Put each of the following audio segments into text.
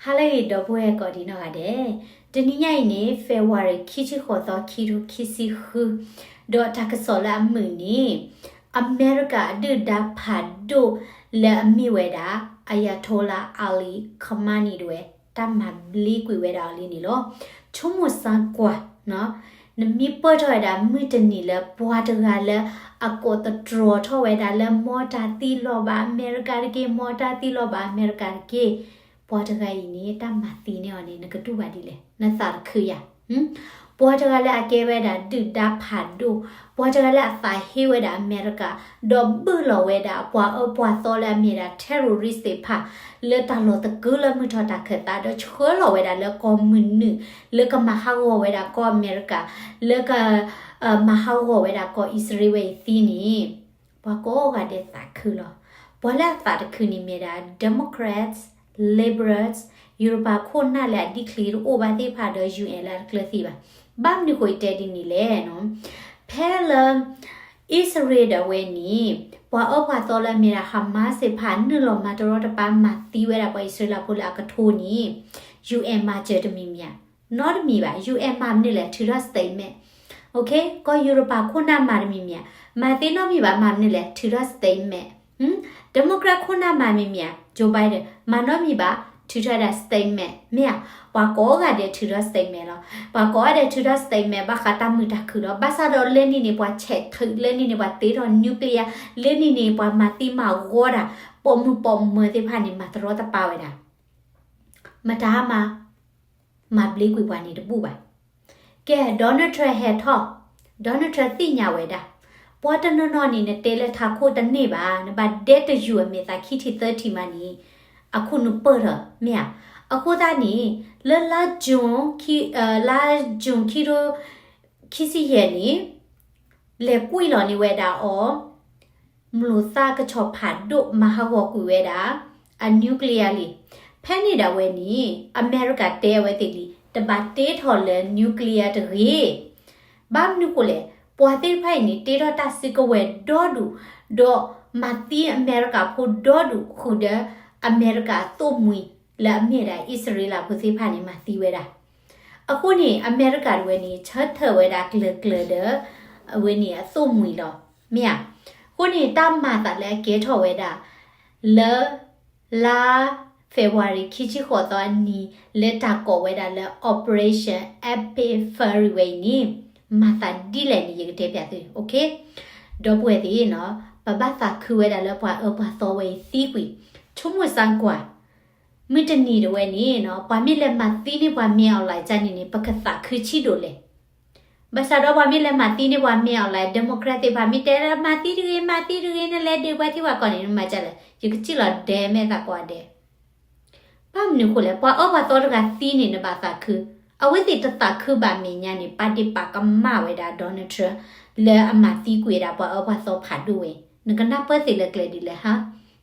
ဟါလၢအဂ့ၤ ဒီပုၢ်ဝဲၢ်ကိးဒံးနီၢ်ဂၤဒဲး, တနံၤညါအံၤန့ၣ် February ခံဆံဃိးသီ ခံထိခံဆံဃု, ဒီးတၢ်ကစီၣ်လၢအမုာ်န့ၣ် အမဲရကၤအဒုၣ်ဒါဖးဒိၣ်လၢအမ့ၢ်ဝဲဒၣ် Ayatollah Ali Khamenei ဒၣ်ဝဲ တၢ်မၤဘျ့ကွံာ်ဝဲဒၣ်အီၤလံန့ၣ်လီၤ. ဆိကမိၣ်စၢ်ကွၢ် နမ့ၢ်ပၢၢ်ထီၣ်ဝဲဒၣ်မုၢ်တနံၤလၢပှၤတဂၤလၢအကိးသတြီၤထီၣ်ဝဲဒၣ်လၢ မ်တၢ်သံလီၤဘၣ်အမဲရကၤတက့ၢ်, မ်တၢ်သံလီၤဘၣ်အမဲရကၤတက့ၢ်, ပှၤတဂၤအံၤန့ၣ် တၢ်မၤသံန့ၢ်အီၤန့ၣ် နကတူၢ်ဘၣ်ဒ်လဲၣ်, နသးတခုဧါ. ပှၤတဂၤလၢအကဲဝဲဒၣ်ဒုၣ်ဒါဖးဒိၣ်, ပှၤတဂၤလၢအသးဟ့ဝဲဒၣ်အမဲရကၤ, ဒီးဘုၣ်လီၤဝဲဒၣ်အပှၤအၢပှၤသီလၢအမ့ၢ်ဒၣ် terrorist သ့ၣ်တဖၣ် လၢတၢ်လီၢ်သကုၤလၢမုၢ်ထီၣ်တၢ်ခၢၣ်သး ဒီးဆှၢလီၤဝဲဒၣ်လၢကီၢ်မုၢ်နုာ် လၢကမၤဟးဂီၤဝဲဒၣ်ကီၢ်အမဲရကၤ, လၢက မၤဟးဂီၤဝဲဒၣ်ကီၢ်အံၣ်စရ့လးဝဲအံၤသံန့ၣ် ပှၤကိးဂၤဒဲးသးခုလီၤ. ပှၤလၢအသးတခုန့ၣ်မ့ၢ်ဒၣ် Democrats, Liberals, ယူရပၤခိၣ်နၢ်လၢအ declare တအိၣ်ဘၣ်သ့ၣ်တဖၣ်ဒီး ယူၣ်အဲၣ် လၢအတကျၢၤသံဘၣ်. ဘၣ်မနုၤဃိတဲဒ်န့ၣ်လဲၣ်နီၤ, ဖဲလၢ အံၣ်စရ့လးဒၣ်ဝဲန့ၣ် ပှၤအၢပှၤသီလၢအမ့ၢ်ဒၣ် Hamas သ့ၣ်တဖၣ် နုာ်လီၤမၤတရီတပါမၤသံဝဲဒၣ်ပှၤအံၣ်စရ့လးဖိလၢအကထိန့ၣ် ယူၣ်အဲၣ် မၤစၢၤတမံၤမံၤဧါ, နီတမံၤဘၣ်. ယူၣ်အဲၣ် မၤမနုၤလဲၣ်, ထုးထီၣ် statement. ကီၢ်ယူရပၤခိၣ်နၢ်မၤတမံၤမံၤဧါ, မၤသ့နီတမံၤဘၣ်, မၤမနုၤလဲၣ်, ထုးထီၣ် statement. Democrat ခိၣ်နၢ်မၤမံၤမံၤဧါ, Joe Biden မၤနီတမံၤဘၣ်, ထုးထီၣ်ဝဲဒၣ် statement မ့ၢ်ဧါ. ပှၤကိးဂၤဒဲးထုးထီၣ် statement လီၤ. ပှၤကိးဂၤဒဲးထုးထီၣ် statement ဘၣ်ဃးတၢ်မုာ်တၢ်ခုၣ်လီၤ. ဘၣ်ဆၣ်ဒီးလၢန့ၣ်န့ၣ် ပှၤဆဲးထုး, လၢန့ၣ်န့ၣ် ပှၤတ့ထီၣ် nuclear, လၢန့ၣ်န့ၣ် ပှၤမၤသံမၤဂီၤတၢ်, ပိာ်မုၣ်ပိာ်မၢၤသ့ၣ်တဖၣ်န့ၣ် မၤတရီတပါဝဲဒၣ် မတၤမၤ, မၤဘျ့ကွံာ်ပှၤန့ၣ်တဘူၣ်ဘၣ်. ကဲ Donald Trump ဟဲထီၣ်, Donald Trump သ့ၣ်ညါဝဲဒၣ်, ပှၤတနီၤနီၤန့ၣ် နတဲလၢထးခိၣ်တန့ၢ်ဘၣ်, နဘၣ်ဒဲတယုၢ်အမဲာ်သးခံထံၣ်သၢထံၣ်မးန့ၣ် အခိၣ်နူာ်ပၢၢ်ထီၣ် မ့ၢ်ဧါ. အဃိသတးန့ၣ် လၢလါ June ခံ, လါ June ခံထိ ခံဆံယဲၢ်န့ၣ် လဲၤကွံာ်လီၤန့ၢ်ဝဲဒၣ်အီၤ မလိာ်သၣ်ကဆီၣ်ဖးဒိၣ် မၤဟးဂီၤကွံာ်ဝဲဒၣ် အ nuclear လံ. ဖဲန့ၣ်ဒၣ်ဝဲန့ၣ် အမဲရကၤတဲအဝဲသ့ၣ်လံ တဘၣ်တ့ထီၣ်လၢ nuclear တဂ့ၤ. ဘၣ်မနုၤဃိလဲၣ်, ပှၤသ့ၣ်တဖၣ်အံၤန့ၣ် တ့ထီၣ်တၢ်စုကဝဲၤဒီဒူၣ်, ဒီးမၤသံအမဲရကၤဖိဒီဒူၣ် ဃုာ်ဒီးအမဲရကၤအသိၣ်မှံၤ လၢအမ့ၢ်ဒၣ်အံၣ်စရ့လးဖိသ့ၣ်တဖၣ်န့ၣ် မၤသံဝဲဒၣ်. အဃိန့ၣ် အမဲရကၤတဝဲန့ၣ် ဆၢထၢၣ်ဝဲဒၣ်ကျၢၤကျၢၤဒီး အဝဲန့ၣ်အသိၣ်မှံၤလီၤ မ့ၢ်ဧါ. အဃိန့ၣ် တၢ်မၤသးလၢအကဲထီၣ်ဝဲဒၣ် လၢ လါ February ခံဆံဃိးသီအနံၤ လၢတၢ်ကိးဝဲဒၣ်လၢ Operation Epic Fury ဝဲအံၤန့ၣ် မၤသးဒ်လဲၣ်န့ၣ် ယကတဲပၠးသု, ဒီပုၢ်ဝဲၢ်သ့ၣ်နီၤ, ပဘၣ်သးခုဝဲဒၣ်လၢပှၤအၢပှၤသီဝဲအံၤသံကွံာ်, ဆိကမိၣ်စၢ်ကွၢ် မုၢ်တနံၤတဝဲန့ၣ်နီၤ, ပှၤမ့ၢ်လဲၤမၤသံန့ၢ်ပှၤမ့ၢ်အီၤလၢကန့ၣ်န့ၣ် ပကသးခုဆံးဒိၣ်လဲၣ်. ဘၣ်ဆၣ်ဒီးပှၤမ့ၢ်လဲၤမၤသံန့ၢ်ပှၤမ့ၢ်အီၤလၢ Democrat သ့ၣ်တဖၣ် မ့ၢ်တဲလၢမၤသံတဂ့ၤ မၤသံတဂ့ၤ နလဲၤဒုးပှၤထံပှၤကီၢ်န့ၣ် နမၤကလဲၣ်, ယကစံၣ်လီၤဒဲမဲာ်သးကိးဂၤဒဲး. ဘၣ်မနုၤဃိလဲၣ်, ပှၤအၢပှၤသီတဂၤသံန့ၣ် နဘၣ်သးခု, အဝဲသ့ၣ်တသးခုဘၣ်မဲာ်ညါန့ၣ် ပာ်ဒ့ၣ်ပာ်ကမၣ်ဝဲဒၣ် Donald Trump လၢအမၤသံကွံာ်ဝဲဒၣ်ပှၤအၢပှၤသီဖးဒိၣ်ဝဲ, နကနၢ်ပၢၢ်သ့လၢကျဲဒ်လဲၣ်ဟါ,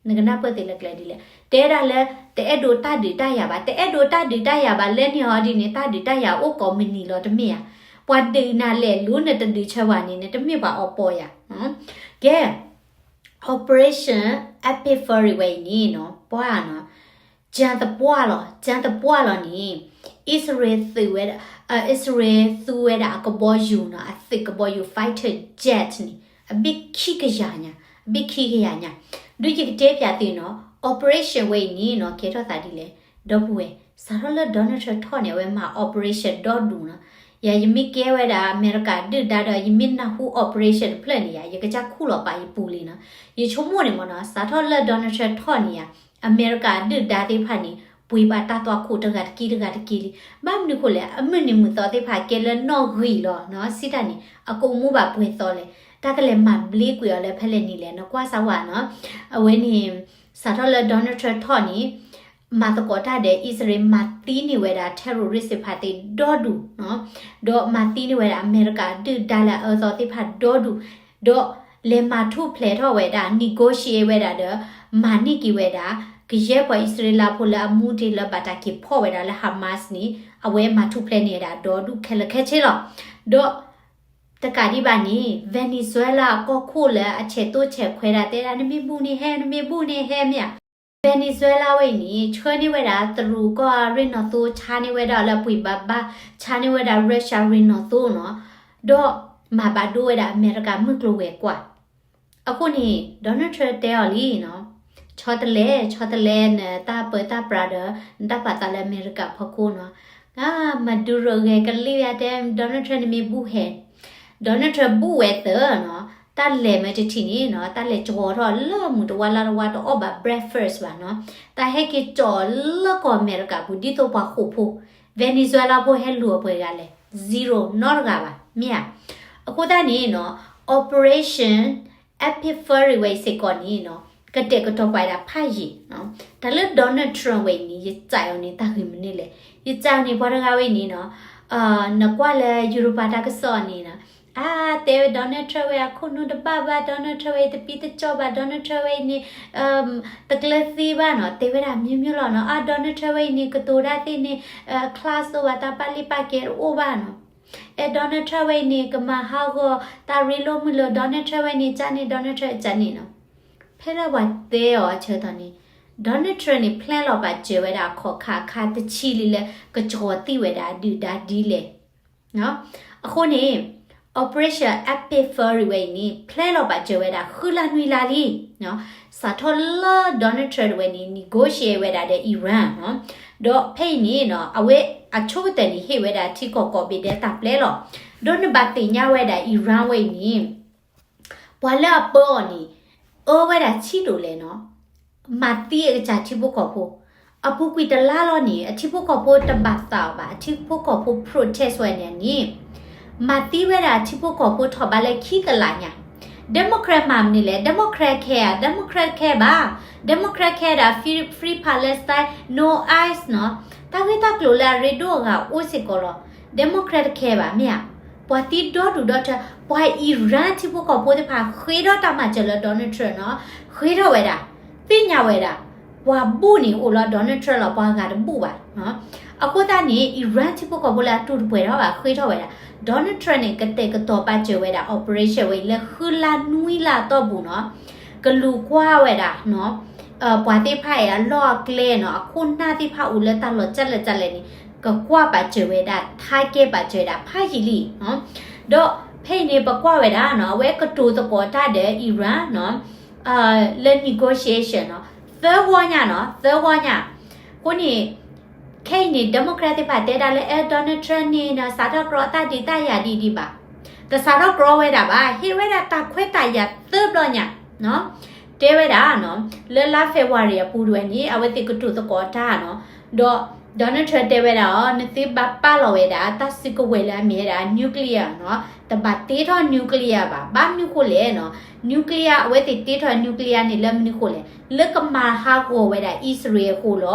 နကနၢ်ပၢၢ်သ့လၢကျဲဒ်လဲၣ်. တဲဒၣ်လၢ တအဲၣ်ဒိးတၢ်ဒုးတၢ်ယၤဘၣ်, တအဲၣ်ဒိးတၢ်ဒုးတၢ်ယၤဘၣ် လၢန့ၣ်ဟီဒ်န့ၣ် တၢ်ဒုးတၢ်ယၤအိၣ်ကိးမုၢ်နံၤလီၤ တမ့ၢ်ဧါ. ပှၤဒုးနၤလဲၤလူၤ နတဒုးဆၢဝဲန့ၣ် နတမ့ၢ်ပှၤအီပီယၤ. ကဲ Operation Epic Fury ဝဲအံၤန့ၣ်နီၤ, ပှၤနီၤ, ကၠၢ်သပှၢ်လီၤ, ကၠၢ်သပှၢ်လီၤန့ၣ် အံၣ်စရ့လးသုးဝဲဒၣ်, အံၣ်စရ့လးသူဝဲဒၣ်အကဘီယူၤနီၤ, အသုးကဘီယူၤ fighter jet န့ၣ် အဘ့ၣ်ခံကယၤညါ, အဘ့ၣ်ခံကယၤညါ. ဒုးယကတဲပၠးသုနီၤ, Operation ဝဲအံၤန့ၣ်နီၤ ကဲထီၣ်သးဒ်လဲၣ်, ဒီပုၢ်ဝဲၢ်, စးထီၣ်လၢ Donald Trump ထီၣ်န့ၣ် အဝဲမၤ operation ဒီဒူၣ်နီၤ. ယၤ ယမ့ၢ်ကဲဝဲဒၣ်အမဲရကၤဒုၣ်ဒါဒီး ယမ့ၢ်နၢ်ဟူ operation တဖျၢၣ်န့ၣ်ယၤ ယကစၢ်ခူၣ်လီၤပာ်ယပူၤလံနီၤ. ယဆိကမိၣ်န့ၣ်မ့ၢ်နီၤ, စးထီၣ်လၢ Donald Trump ထီၣ်န့ၣ်ယၤ အမဲရကၤဒုၣ်ဒါသ့ၣ်တဖၣ်န့ၣ် ပှ့ၤဘၣ်တၢ်သွၣ်ခိၣ်တဂၤတက့ၢ်တဂၤတက့ၢ်လံ. ဘၣ်မနုၤဃိလဲၣ်, အမုၢ်နံၤမုၢ်သီသ့ၣ်တဖၣ်ကဲလၢနီၣ်ဂံၢ်လီၤနီၤ, စံးတၢ်န့ၣ် အကအိၣ်မူဘၣ်ပှဲၤသီလဲၣ်, တၢ်ကလဲၤမၤဘျ့ကွံာ်အီၤလၢဖဲလဲၣ်နံၤလဲၣ်နီၤ, ကွၢ်စၢ်ဝဲနီၤ. အဝဲန့ၣ် စးထီၣ်လၢ Donald Trump ထီၣ်န့ၣ် မၤသကိးတၢ်ဒီးအံၣ်စရ့လး မၤသံန့ၢ်ဝဲဒၣ် terrorist သ့ၣ်တဖၣ်သ့ၣ်ဒီဒူၣ်နီၤ, ဒီးမၤသံန့ၢ်ဝဲဒၣ်အမဲရကၤဒုၣ်ဒါလၢအအၢသီသ့ၣ်တဖၣ်ဒီဒူၣ်, ဒီးလဲၤမၤထူၣ်ဖျဲးထီၣ်ဝဲဒၣ် negotiate ဝဲဒၣ်ဒီး မၤန့ၢ်က့ၤဝဲဒၣ် ကယဲၢ်ပှၤအံၣ်စရ့လးဖိလၢအမူတ့ၢ်လၢဘၣ်တၢ်က့ၤဖီၣ်ဝဲဒၣ်လၢ Hamas န့ၣ် အဝဲမၤထူၣ်ဖျဲးန့ၢ်ဝဲဒၣ်ဒီဒူၣ်ခဲလၢာ်ခဲဆ့လီၤ. ဒီး တကးဒံးဘၣ်န့ၣ် Venezuela အကီၢ်ခိၣ်လၢအဆဲးသိၣ်ဆဲးခွဲးဒၣ်တဲဒၣ် နမ့ၢ်ဘူၣ်န့ၣ်ဟဲ, နမ့ၢ်ဘူၣ်န့ၣ်ဟဲမ့ၢ်ဧါ. Venezuela ဝဲအံၤန့ၣ် ဆှၢန့ၢ်ဝဲဒၣ်တရူးကီၢ်ရ့ၣ်နီၣ်သိ ဆါန့ၢ်ဝဲဒၣ်လၢအပှ့ၤဘၣ်ဘၣ် ဆါန့ၢ်ဝဲဒၣ် Russia ရ့ၣ်နီၣ်သိနီၤ, ဒီးမၤဘၣ်ဒိဝဲဒၣ်အမဲရကၤမုၢ်ကျိၤဝဲၤကွာ်. အဃိန့ၣ် Donald Trump တဲအီၤလံနီၤ, ဆီတလဲ ဆီတလဲ နတၢ်ပၢတၢ်ပြးဒီး နတၢ်ပာ်သးလၢအမဲရကၤဖီခိၣ်နီၤ, မၤဒုးရဂဲၤကလံၣ်ယါတဲ Donald Trump န့ၣ်မ့ၢ်ဘူၣ်ဟဲ Donald Trump ဘူၣ်ဝဲသၢနီၤ, တၢ်လဲၤမ့ၢ်တထံၣ်န့ၣ်နီၤ, တၢ်လဲၤကီၤထီၣ်လၢမုၢ်တဝါလါတဝါ တအီၣ်ဘၣ် breakfast ဘၣ်နီၤ, တၢ်ဟဲက့ၤကၠီၣ်လၢကီၢ်အမဲရကၤပူၤ ဒ်သိးပှၤဃိာ်ဖိ Venezuela ဖိဟဲလူၤအပှဲၤဂၤလဲၣ် zero နီတဂၤဘၣ် မ့ၢ်ဧါ. အဃိသတးန့ၣ်နီၤ Operation Epic Fury ဝဲအံၤစ့ၢ်ကီးန့ၣ်နီၤ, ကတဲာ်ကတီၤပှၤဒၣ်ဖးယံာ်နီၤ, တၢ်လၢ Donald Trump ဝဲအံၤန့ၣ် ယစံးအီၤန့ၣ် တၢ်ဂ့ၢ်မနုၤလဲၣ်, ယစံးအီၤန့ၣ် ပှၤတဂၤဝဲအံၤန့ၣ်နီၤ, နကွၢ်လၢယူရပၤတၢ်ကစီၣ်န့ၣ်နီၤ, အါ တဲဝဲ Donald Trump ဝဲအခိၣ်နူာ်တဘၣ်ဘၣ်, Donald Trump ဝဲအံၤတပံတကၠီၣ်ဘၣ်, Donald Trump ဝဲအံၤန့ၣ် တကျၢၤသ့ဘၣ်နီၤ, တဲဝဲဒၣ်မျိုးမျိုးလီၤနီၤ, အါ Donald Trump ဝဲအံၤန့ၣ် ကတိၤတၢ်သ့ၣ်န့ၣ် class အိၣ်ဘၣ် တၢ်ပာ်လုၢ်ပာ်ကဲတအိၣ်ဘၣ်နီၤ, အဲ Donald Trump ဝဲအံၤန့ၣ် ကမၤဟးဂီၤတၢ်ရ့လိာ်မုာ်လိာ်, Donald Trump ဝဲန့ၣ် ကန့ၣ် Donald Trump ကန့ၣ်နီၤ, ဖဲလၢပှၤတဲအီၤအဆၢကတီၢ်န့ၣ် Donald Trump န့ၣ် plan လီၤပာ်စၢၤဝဲဒၣ်အခီၣ်ခါအခါတဆံလံလၢ ကကီၤသံဝဲဒၣ်ဒုၣ်ဒါဒ်လဲၣ် အဃိန့ၣ် Operation Epic Fury ဝဲအံၤန့ၣ် plan လီၤပာ်စၢၤဝဲဒၣ်ဃုလါနွံလါလံ. စးထီၣ်လၢ Donald Trump တဝဲန့ၣ် negotiate ဝဲဒၣ်ဒီး Iran နီၤ, ဒီးဖဲအံၤန့ၣ်နီၤ အဝဲအဆိကတၢၢ်န့ၣ် ဟ့ၣ်ဝဲဒၣ်ထံကီၢ်ကိးဘ့ၣ်ဒဲးတၢ်ပျဲလီၤ. ဒီးနဘၣ်သ့ၣ်ညါဝဲဒၣ် Iran ဝဲအံၤန့ၣ် ပှၤလၢအပၢအီၤန့ၣ် အၢဝဲဒၣ်ဆံးဒိၣ်လဲၣ်နီၤ, မၤသံအကစၢ်ထံဖိကီၢ်ဖိ, အပူၤကွံာ်တလါလီၤန့ၣ် အထံဖိကီၢ်ဖိတဘၣ်သးအီၤဘၣ်, အထံဖိကီၢ်ဖိ protest ဝဲန့ၣ်န့ၣ် မၤသံဝဲဒၣ်အထံဖိကီၢ်ဖိထီၣ်ဘးလၢခံကလးညါ. Democrat မၤမနုၤလဲၣ်, Democrat care ဧါ, Democrat care ဘၣ်, Democrat care ဒၣ် free Palestine, no ICE နီၤ, တၢ်ဂ့ၢ်တၢ်ကျိၤလၢအရ့ဒိၣ်အဂၤအိၣ်စ့ၢ်ကီးလီၤ. Democrat care ဘၣ်မ့ၢ်ဧါ. ပှၤသံဒီဒူၣ်ဒီထၢ ပှၤ Iran ထံဖိကီၢ်ဖိသ့ၣ်တဖၣ် ဃ့ထီၣ်တၢ်မၤစၢၤလၢ Donald Trump နီၤ, ဃ့ထီၣ်ဝဲဒၣ်, သ့ၣ်ညါဝဲဒၣ်, ပှၤဘူၣ်န့ၣ်အိၣ်လီၤ Donald Trump လီၤ, ပှၤဂၤတဘူၣ်ဘၣ်. အဃိသတးန့ၣ် Iran ထံဖိကီၢ်ဖိလၢအတူၢ်တပှဲၤထီၣ်ဘၣ် ဃ့ထီၣ်ဝဲဒၣ်, Donald Trump န့ၣ် ကတဲာ်ကတီၤပာ်စၢၤဝဲဒၣ် operation ဝဲအံၤလၢဃုလါနွံလါအတီၢ်ပူၤနီၤ, ကလူၤကွၢ်ဝဲဒၣ်နီၤ, ပှၤသ့ၣ်တဖၣ်အံၤအလီၢ်အကျဲနီၤ, အခိၣ်နၢ်သ့ၣ်တဖၣ်အိၣ်လၢတၢ်လီၢ်ကၢ်လဲၣ်ကၢ်လဲၣ်န့ၣ် ကကွၢ်ပာ်စၢၤဝဲဒၣ်, ထါကဲပာ်စၢၤဝဲဒၣ်ဖးယံာ်လံ. ဒီးဖဲအံၤန့ၣ် ပကွၢ်ဝဲဒၣ်နီၤ, အဝဲကတိၤသကိးတၢ်ဒီး Iran နီၤ, လၢ negotiation နီၤ, သၢဂီၢ်ညါနီၤ, သၢဂီၢ်ညါ. အဃိန့ၣ် ခဲအံၤန့ၣ် Democrat သ့ၣ်တဖၣ်တဲဒၣ်လၢ အဲ Donald Trump န့ၣ်နီၤ စးထီၣ်ကြီတၢ်ဒုးတၢ်ယၤဒ်ဒံးဘၣ်, တစးထီၣ်ကြီဝဲဒၣ်ဘၣ်, ဟ့ၣ်ဝဲဒၣ်တၢ်ခွဲးတၢ်ယာ်သၢဘျီညါ တဲဝဲဒၣ်နီၤ, လၢလါ February အပူၤတဝဲန့ၣ် အဝဲသ့ၣ်ကတိၤသကိးတၢ်နီၤ, ဒီး Donald Trump တဲဝဲဒၣ်အီၤ နသုဘၣ်ပာ်လီၤဝဲဒၣ် တၢ်စုကဝဲၤလၢအမ့ၢ်ဝဲဒၣ် nuclear နီၤ, တဘၣ်တ့ထီၣ် nuclear ဘၣ်, ဘၣ်မနုၤဃိလဲၣ်နီၤ, nuclear အဝဲသ့ၣ်တ့ထီၣ် nuclear န့ၣ်လၢမနုၤဃိလဲၣ်, လၢကမၤဟးဂီၤဝဲဒၣ်အံၣ်စရ့လးအဃိလီ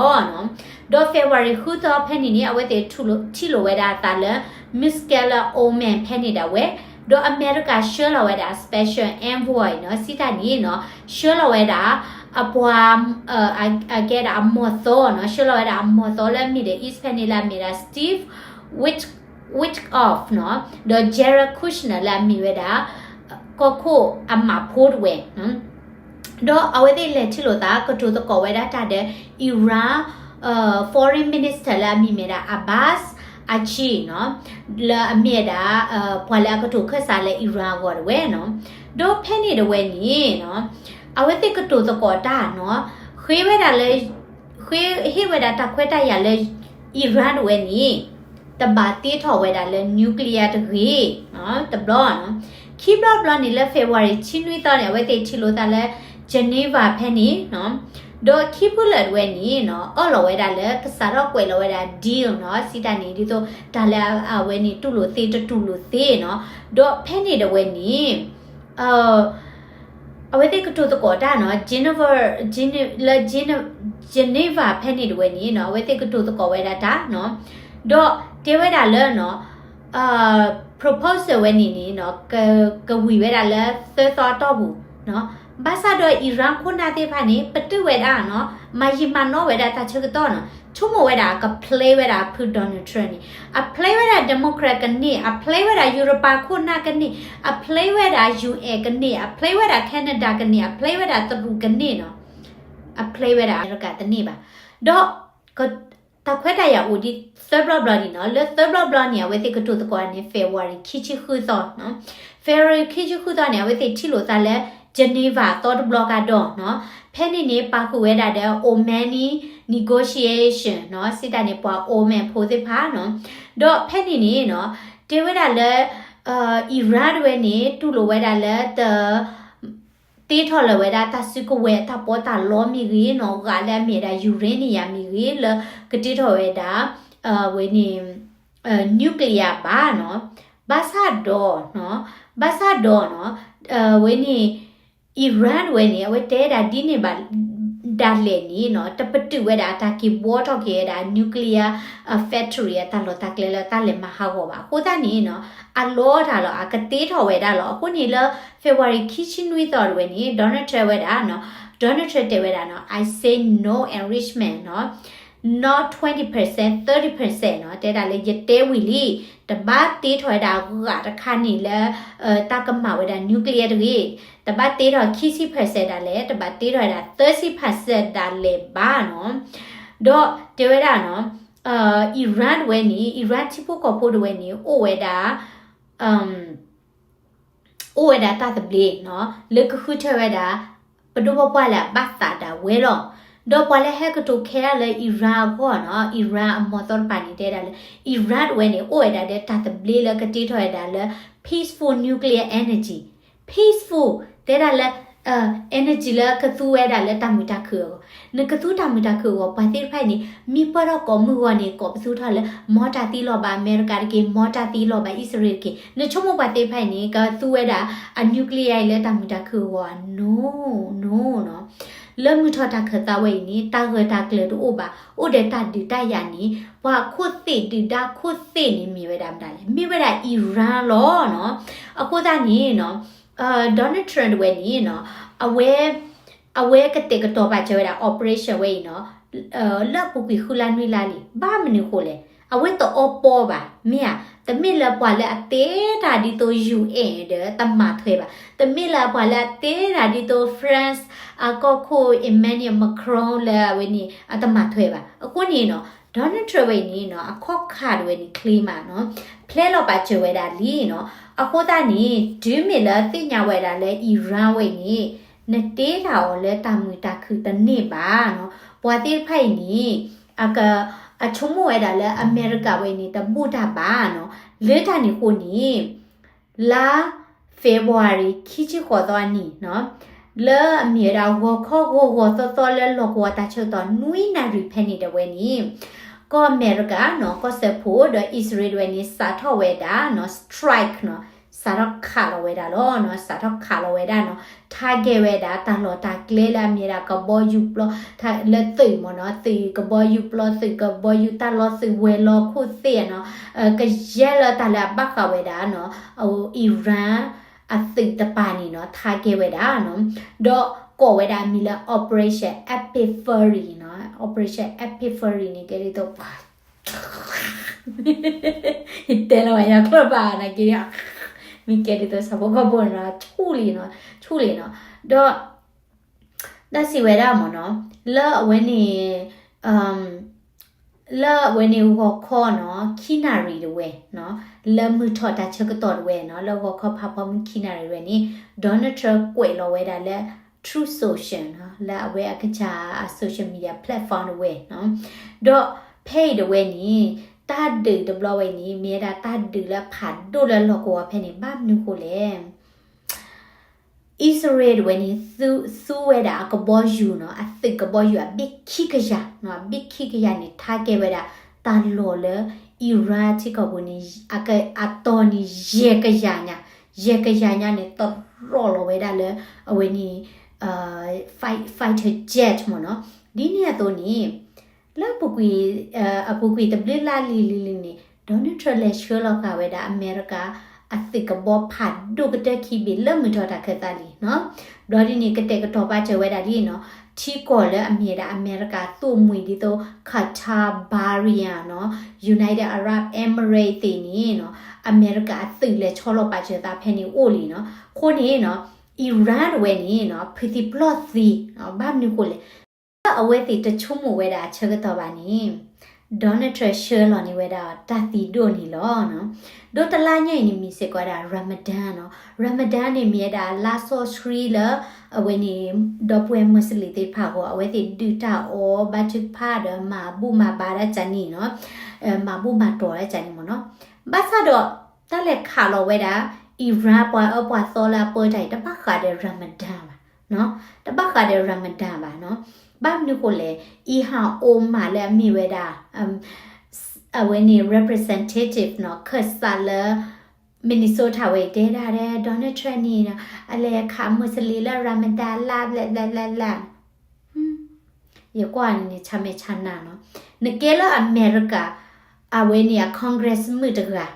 ၤ. ဒီး February ဃုသီဖဲန့ၣ်န့ၣ် အဝဲသ့ၣ်ထံၣ်လိာ်ဝဲဒၣ်အသးလၢ Muscat လၢ Oman ဖဲန့ၣ်ဒၣ်ဝဲ, ဒီးအမဲရကၤဆှၢလီၤဝဲဒၣ် special envoy နီၤ, စံးတၢ်န့ၣ်နီၤ, ဆှၢလီၤဝဲဒၣ် အပှၤ အကဲဒၣ်အမီၢ်သီနီၤ, ဆှၢလီၤဝဲဒၣ်အမီၢ်သီလၢ Middle East ဖဲန့ၣ်လၢအမ့ၢ်ဒၣ် Steve Wit- Witkoff နီၤ, ဒီး Jared Kushner လၢအမ့ၢ်ဝဲဒၣ် ကီၢ်ခိၣ်အမးဖိတဝဲ ဒီးအဝဲသ့ၣ်လဲၤထံၣ်လိာ်သး ကတိၤသကိးဝဲဒၣ်တၢ်ဒီး Iran Foreign Minister လၢအမံၤမ့ၢ်ဒၣ် Abbas Araghchi နီၤ, လၢအမ့ၢ်ဒၣ် ပှၤလၢအကတိၤခၢၣ်စးလၢ Iran အဂီၢ်တဝဲနီၤ. ဒီးဖဲန့ၣ်တဝဲန့ၣ်နီၤ, အဝဲသ့ၣ်ကတိၤသကိးတၢ်နီၤ, ဃ့ဝဲဒၣ်လၢ ဃ့ဟ့ၣ်ဝဲဒၣ်တၢ်ခွဲးတၢ်ယာ်လၢ Iran တဝဲန့ၣ် တဘၣ်တ့ထီၣ်ဝဲဒၣ်လၢ nuclear တဂ့ၤ, တဘျီနီၤ. ခံဘျီတဘျီန့ၣ်လၢ February ဆံနွံသီန့ၣ် အဝဲသ့ၣ်ထံၣ်လိာ်သးလၢ Geneva ဖဲန့ၣ်နီၤ. ဒီးခံဖုလၢာ်တဝဲန့ၣ်နီၤ အၢၣ်လီၤဝဲဒၣ်လၢကစးထီၣ်ကွဲးလီၤဝဲဒၣ် deal နီၤ, စံးတၢ်န့ၣ် ဒ်သိးတၢ်လၢအဝဲန့ၣ်တူၢ်လိာ်သ့တတူၢ်လိာ်သ့နီၤ. ဒီးဖဲန့ၣ်တဝဲန့ၣ် အဝဲသ့ၣ်ကတိၤသကိးတၢ်နီၤ, Geneva, Gene- လၢ Gene- Geneva ဖဲန့ၣ်တဝဲန့ၣ်နီၤ အဝဲသ့ၣ်ကတိၤသကိးဝဲဒၣ်တၢ်နီၤ, ဒီးတဲဝဲဒၣ်လၢနီၤ proposal ဝဲန့ၣ်န့ၣ်နီၤ ကဝံၤဝဲဒၣ်လၢသၢသီအတီၢ်ပူၤနီၤ. ဘၣ်ဆၣ်ဒီး Iran ခိၣ်နၢ်သ့ၣ်တဖၣ်န့ၣ် ပတုာ်ဝဲဒၣ်နီၤ မၤယံာ်မၤနီၣ်ဝဲဒၣ်တၢ်ဆၢကတီၢ်နီၤ, ဆိကမိၣ်ဝဲဒၣ်အက play ဝဲဒၣ်အဖု Donald Trump န့ၣ်, အ play ဝဲဒၣ် Democrat ကန့ၢ်, အ play ဝဲဒၣ်ယူရပၤခိၣ်နၢ်ကန့ၢ်, အ play ဝဲဒၣ် UN ကန့ၢ်, အ play ဝဲဒၣ် Canada ကန့ၢ်, အ play ဝဲဒၣ်တရူးကန့ၢ်နီၤ. အ play ဝဲဒၣ်အမဲရကၤတန့ၢ်ဘၣ်. ဒီး တၢ်ခွဲးတၢ်ယာ်အိၣ်ဒ်သၢဘျီဘျီဒံးနီၤ, လၢသၢဘျီဘျီန့ၣ် အဝဲသ့ၣ်ကတိၤသကိးန့ၣ် February ခံဆံဃုသီနီၤ, February ခံဆံဃုသီန့ၣ် အဝဲသ့ၣ်ထံၣ်လိာ်သးလၢ Geneva အသီတဘျီကဒီးနီၤ, ဖဲန့ၣ်န့ၣ် ပာ်ဃုာ်ဝဲဒၣ်ဒီး Omani negotiation နီၤ, စံးတၢ်န့ၣ် ပှၤ Oman ဖိသ့ၣ်တဖၣ်နီၤ, ဒီးဖဲန့ၣ်န့ၣ်နီၤ, တဲဝဲဒၣ်လၢ Iran တဝဲန့ၣ် တူၢ်လိာ်ဝဲဒၣ်လၢတ တ့ထီၣ်လၢၤဝဲဒၣ်တၢ်စုကဝဲၤတၢ်ပီးတၢ်လီမ့ၢ်ဂ့ၤနီၤ, ဂာ်လၢအမ့ၢ်ဝဲဒၣ် uranium မ့ၢ်ဂ့ၤ လၢကတ့ထီၣ်ဝဲဒၣ် ဝဲန့ၣ် nuclear ဘၣ်နီၤ, ဘၣ်ဆၣ်ဒီး ဘၣ်ဆၣ်ဒီးနီၤ, ဝဲန့ၣ် Iran တဝဲန့ၣ် အဝဲတဲဒၣ်ဒ်န့ၣ်ဘၣ်ဒၣ်လဲာ်န့ၣ်နီၤ, တပတုာ်ဝဲဒၣ်အတၢ်က့ၤဘှီထီၣ်က့ၤဝဲဒၣ် nuclear factory အတၢ်လီၢ်တၢ်ကျဲလၢတၢ်လဲၤမၤဟးဂီၤဘၣ်. အဃိသတးန့ၣ်နီၤ, အလီတၢ်လီၤ အကတ့ထီၣ်ဝဲဒၣ်လီၤ. အဃိန့ၣ်လၢ February ခံဆံနွံသီတဝဲန့ၣ် Donald Trump ဝဲဒၣ်နီၤ, Donald Trump တဲဝဲဒၣ်နီၤ, I say no enrichment နီၤ, not twenty percent, thirty percent နီၤ, တဲဒၣ်လၢယတဲဝံၤလံ, တဘၣ်တ့ထီၣ်ဝဲဒၣ်ဂာ်တခါန့ၣ်လၢ တၢ်ကမၤဝဲဒၣ် nuclear တဂ့ၤ, တဘၣ်တ့ထီၣ်ခံဆံ percent ဒၣ်လဲာ်, တဘၣ်တ့ထီၣ်ဝဲဒၣ် သၢဆံ percent ဒၣ်လဲာ်ဘၣ်နီၤ. ဒီးတဲဝဲဒၣ်နီၤ, Iran တဝဲန့ၣ် Iran ထံဖိကီၢ်ဖိတဝဲန့ၣ် အိၣ်ဝဲဒၣ် အိၣ်ဝဲဒၣ်တၢ်သဘျ့နီၤ, လၢကဃုထၢဝဲဒၣ် ပဒိၣ်ပပှၢ်လၢအဘၣ်သးဒၣ်ဝဲလီၤ. ဒီးပှၤလၢဟဲကတိၤခဲအါလၢ Iran အဂီၢ်နီၤ, Iran အမီၤသီတပၤန့ၣ် တဲဒၣ်လၢ Iran တဝဲန့ၣ် အိၣ်ဝဲဒၣ်ဒီးတၢ်သဘျ့လၢကတ့ထီၣ်ဝဲဒၣ်လၢ peaceful nuclear energy, peaceful တဲဒၣ်လၢ energy လၢကသူဝဲဒၣ်လၢတၢ်မုာ်တၢ်ခုၣ်အဂီၢ်, နကသူတၢ်မုာ်တၢ်ခုၣ်အဂီၢ် ပှၤသ့ၣ်တဖၣ်အံၤန့ၣ် မ့ၢ်ပၢၢ်ထီၣ်ကိးမုၢ်ဂီၤန့ၣ် ကိးပသူထီၣ်လၢ မ်တၢ်သံလီၤဘၣ်အမဲရကၤတက့ၢ်, မ်တၢ်သံလီၤဘၣ်အံၣ်စရ့လးတက့ၢ်. နဆိကမိၣ်ပှၤသ့ၣ်တဖၣ်အံၤန့ၣ် ကသူဝဲဒၣ်အ nuclear အံၤလၢတၢ်မုာ်တၢ်ခုၣ်အဂီၢ်ဧါ, no, no နီၤ. လၢမုၢ်ထီၣ်တၢ်ခၢၣ်သးဝဲအံၤန့ၣ် တၢ်ဂၢၢ်တၢ်ကျၢၤတအိၣ်ဘၣ်, အိၣ်ဒီးတၢ်ဒုးတၢ်ယၤန့ၣ် ပှၤခိၣ်သ့ၣ်ဒုၣ်ဒါခိၣ်သ့ၣ်န့ၣ် မ့ၢ်ဝဲဒၣ်မတၤလဲၣ်, မ့ၢ်ဝဲဒၣ် Iran လီၤနီၤ. အဃိသတးန့ၣ်နီၤ, Donald Trump တဝဲန့ၣ်နီၤ, အဝဲ အဝဲကတဲာ်ကတီၤပာ်စၢၤဝဲဒၣ် operation ဝဲအံၤနီၤ, လၢအပူၤကွံာ်ဃုလါနွံလါလံ, ဘၣ်မနုၤဃိလဲၣ်, အဝဲတအီပီဘၣ်, မ့ၢ်ဧါ, တမ့ၢ်လၢပှၤလၢအတဲတၢ်ဒ်သိး UN ဒီးတမၤထွဲဘၣ်, တမ့ၢ်လၢပှၤလၢအတဲတၢ်ဒ်သိး France အကီၢ်ခိၣ် Emmanuel Macron လၢအဝဲန့ၣ် အတမၤထွဲဘၣ်. အဃိန့ၣ်နီၤ, Donald Trump ဝဲအံၤန့ၣ်နီၤ, အခီၣ်ခါတဝဲန့ၣ် claim မးနီၤ, ဖျဲလီၤပာ်စၢၤဝဲဒၣ်လံနီၤ. အဃိသတးန့ၣ် တုၤမ့ၢ်လၢသ့ၣ်ညါဝဲဒၣ်လၢ Iran ဝဲအံၤန့ၣ် နတ့တၢ်အီၤလၢတၢ်မုာ်တၢ်ခုၣ်တန့ၢ်ဘၣ်နီၤ. ပှၤသ့ၣ်တဖၣ်အံၤန့ၣ် အက အဆိကမိၣ်ဝဲဒၣ်လၢအမဲရကၤဝဲန့ၣ် တဘူၣ်တၢ်ဘါနီၤ. လၢတၢ်န့ၣ်အဃိန့ၣ် လါ February ခံဆံဃိးသီအနံၤနီၤ, လၢအမ့ၢ်ဝဲဒၣ်ဂီၤခီဂီၤဂီၤသီသီလၢလီၢ်ကဝီၤတၢ်ဆၢကတီၢ်နွံနၣ်ရံၣ်ဖဲန့ၣ်တဝဲန့ၣ် ကီၢ်အမဲရကၤနီၤ, ကီၢ်စၢဖှိၣ်ဒီးအံၣ်စရ့လးတဝဲန့ၣ် စးထီၣ်ဝဲဒၣ်နီၤ strike နီၤ, စးထီၣ်ခးလီၤဝဲဒၣ်လီၤနီၤ, စးထီၣ်ခးလီၤဝဲဒၣ်နီၤ, target ဝဲဒၣ် တၢ်လီၢ်တၢ်ကျဲလၢအမ့ၢ်ဒၣ်ကဘီယူၤပျီ လၢသုးမ့ၢ်နီၤ, သုးကဘီယူၤပျီ သုးကဘီယူၤ တၢ်လီၢ်သုးဝဲၤလီၢ်ခိၣ်သ့ၣ်နီၤ, ကယဲၢ်လၢတၢ်လၢအဘၣ်ဃးဝဲဒၣ်နီၤ, Iran အသုးတပၤန့ၣ်နီၤ target ဝဲဒၣ်နီၤ, ဒီးကိးဝဲဒၣ်အမံၤလၢ Operation Epic Fury နီၤ, Operation Epic Fury န့ၣ် ကဲဒ်သိး တဲလီၤဝဲယၤကျိၣ်ဘၣ်နာ်က့, မ့ၢ်ကဲဒ်သိးဆၣ်ဖိကီၢ်ဖိနီၤ, ဆူၣ်လံနီၤ, ဆူၣ်လံနီၤ, ဒီး တၢ်စံးဝဲဒၣ်မ့ၢ်နီၤ, လၢအဝဲန့ၣ် လၢအဝဲန့ၣ်ဂီၤခီနီၤ ခံနၣ်ရံၣ်တဝဲနီၤ, လၢမုၢ်ထီၣ်တၢ်ဆၢကတီၢ်တဝဲနီၤ, လၢဂီၤခီဖးဖီမုၢ်ခံနၣ်ရံၣ်တဝဲန့ၣ် Donald Trump ကွဲးလီၤဝဲဒၣ်လၢ Truth Social နီၤ, လၢအဝဲအကစၢ်အ social media platform တဝဲနီၤ, ဒီးဖဲအံၤတဝဲန့ၣ် တၢ်ဒုးတဘျီဝဲအံၤန့ၣ် မ့ၢ်ဝဲဒၣ်တၢ်ဒုးလၢဖးဒိၣ်လၢလီၢ်ကဝီၤဖဲန့ၣ် ဘၣ်မနုၤဃိလဲၣ် အံၣ်စရ့လးတဝဲန့ၣ် သူဝဲဒၣ်အကဘီယူၤနီၤ, အသုးကဘီယူၤအဘ့ၣ်ခံကယၤနီၤ, အဘ့ၣ်ခံကယၤန့ၣ် target ဝဲဒၣ် တၢ်လီၢ်လၢ Iran ထံကီၢ်ပူၤန့ၣ် အက အတီၤန့ၣ် ယဲၢ်ကယၤညါ, ယဲၢ်ကယၤညါန့ၣ် တရီၣ်လီၤဝဲဒၣ်လၢ အဝဲန့ၣ် fight- fighter jet မ့ၢ်နီၤ. ဒ်န့ၣ်အသိးန့ၣ် လၢအပူၤကွံာ် အပူၤကွံာ်တဘျုးလါလံၤလံၤလံၤန့ၣ် Donald Trump လဲၤဆှၢလီၤဃာ်ဝဲဒၣ် အမဲရကၤ အသုးကဘီဖးဒိၣ်ကတၢၢ်ခံဘ့ၣ်လၢမုၢ်ထီၣ်တၢ်ခၢၣ်သးလံနီၤ. ဘျီဒ်န့ၣ် ကတဲာ်ကတီၤပာ်စၢၤဝဲဒၣ်လံနီၤ. ထံကီၢ်လၢအမ့ၢ်ဝဲဒၣ်အမဲရကၤအသိၣ်မှံၤဒ်သိး Qatar, Bahrain နီၤ, United Arab Emirates သ့ၣ်န့ၣ်နီၤ, အမဲရကၤအသုးလဲၤဆီလီၤပာ်စၢၤသးဖဲန့ၣ်အိၣ်လံနီၤ. အဃိန့ၣ်နီၤ Iran တဝဲန့ၣ်နီၤ ဖုးသံပျီၢ်သံနီၤ. ဘၣ်မနုၤဃိလဲၣ် လၢအဝဲသ့ၣ်တဆိကမိၣ်ဝဲဒၣ်အဆၢကတီၢ်ဘၣ်န့ၣ် Donald Trump ဆှၢလီၤန့ၢ်ဝဲဒၣ်တၢ်သံဒိၣ်န့ၣ်လီၤ. ဒီးတလါညါအံၤန့ၣ် မ့ၢ်စ့ၢ်ကီးဝဲဒၣ် Ramadan နီၤ. Ramadan န့ၣ်မ့ၢ်ဝဲဒၣ်လါစီဆှံလၢ အဝဲန့ၣ် ဒီပုၢ်ဝဲၢ်မူးစလ့ၣ်သ့ၣ်တဖၣ်အဂီၢ် အဝဲသ့ၣ်ဒုၣ်တၢ်အီၣ်ဘါထုကဖၣ်ဒီးမၤဘူၣ်မၤဘါတၢ်ကန့ၣ်နီၤ, မၤဘူၣ်မၤတီၢ်တၢ်ကန့ၣ်မ့ၢ်နီၤ. ဘၣ်ဆၣ်ဒီး တၢ်လဲၤခးလီၤဝဲဒၣ် Iran ပှၤအၢပှၤသီလၢအပၢတၢ်အံၤ တဘၣ်ဃးဒီး Ramadan ဘၣ်, တဘၣ်ဃးဒီး Ramadan ဘၣ်နီၤ. ဘၣ်မနုၤဃိလဲၣ်, Ilhan Omar လၢအမ့ၢ်ဝဲဒၣ် အဝဲန့ၣ် representative နီၤ, ခၢၣ်စးလၢ Minnesota ဝဲအံၤ တဲဒၣ်ဒဲ Donald Trump န့ၣ်နီၤ အလဲၤခးမူးစလ့ၣ်လၢ Ramadan လါ ဘျဲၣ်ဘျဲၣ်ဘျဲၣ်ဘျဲၣ် ယကွၢ်န့ၣ်န့ၣ် ဆါမဲာ်ဆါနၤနီၤ. နကဲလၢအမဲရကၤ အဝဲန့ၣ်အ Congress မုၣ်တဂၤ,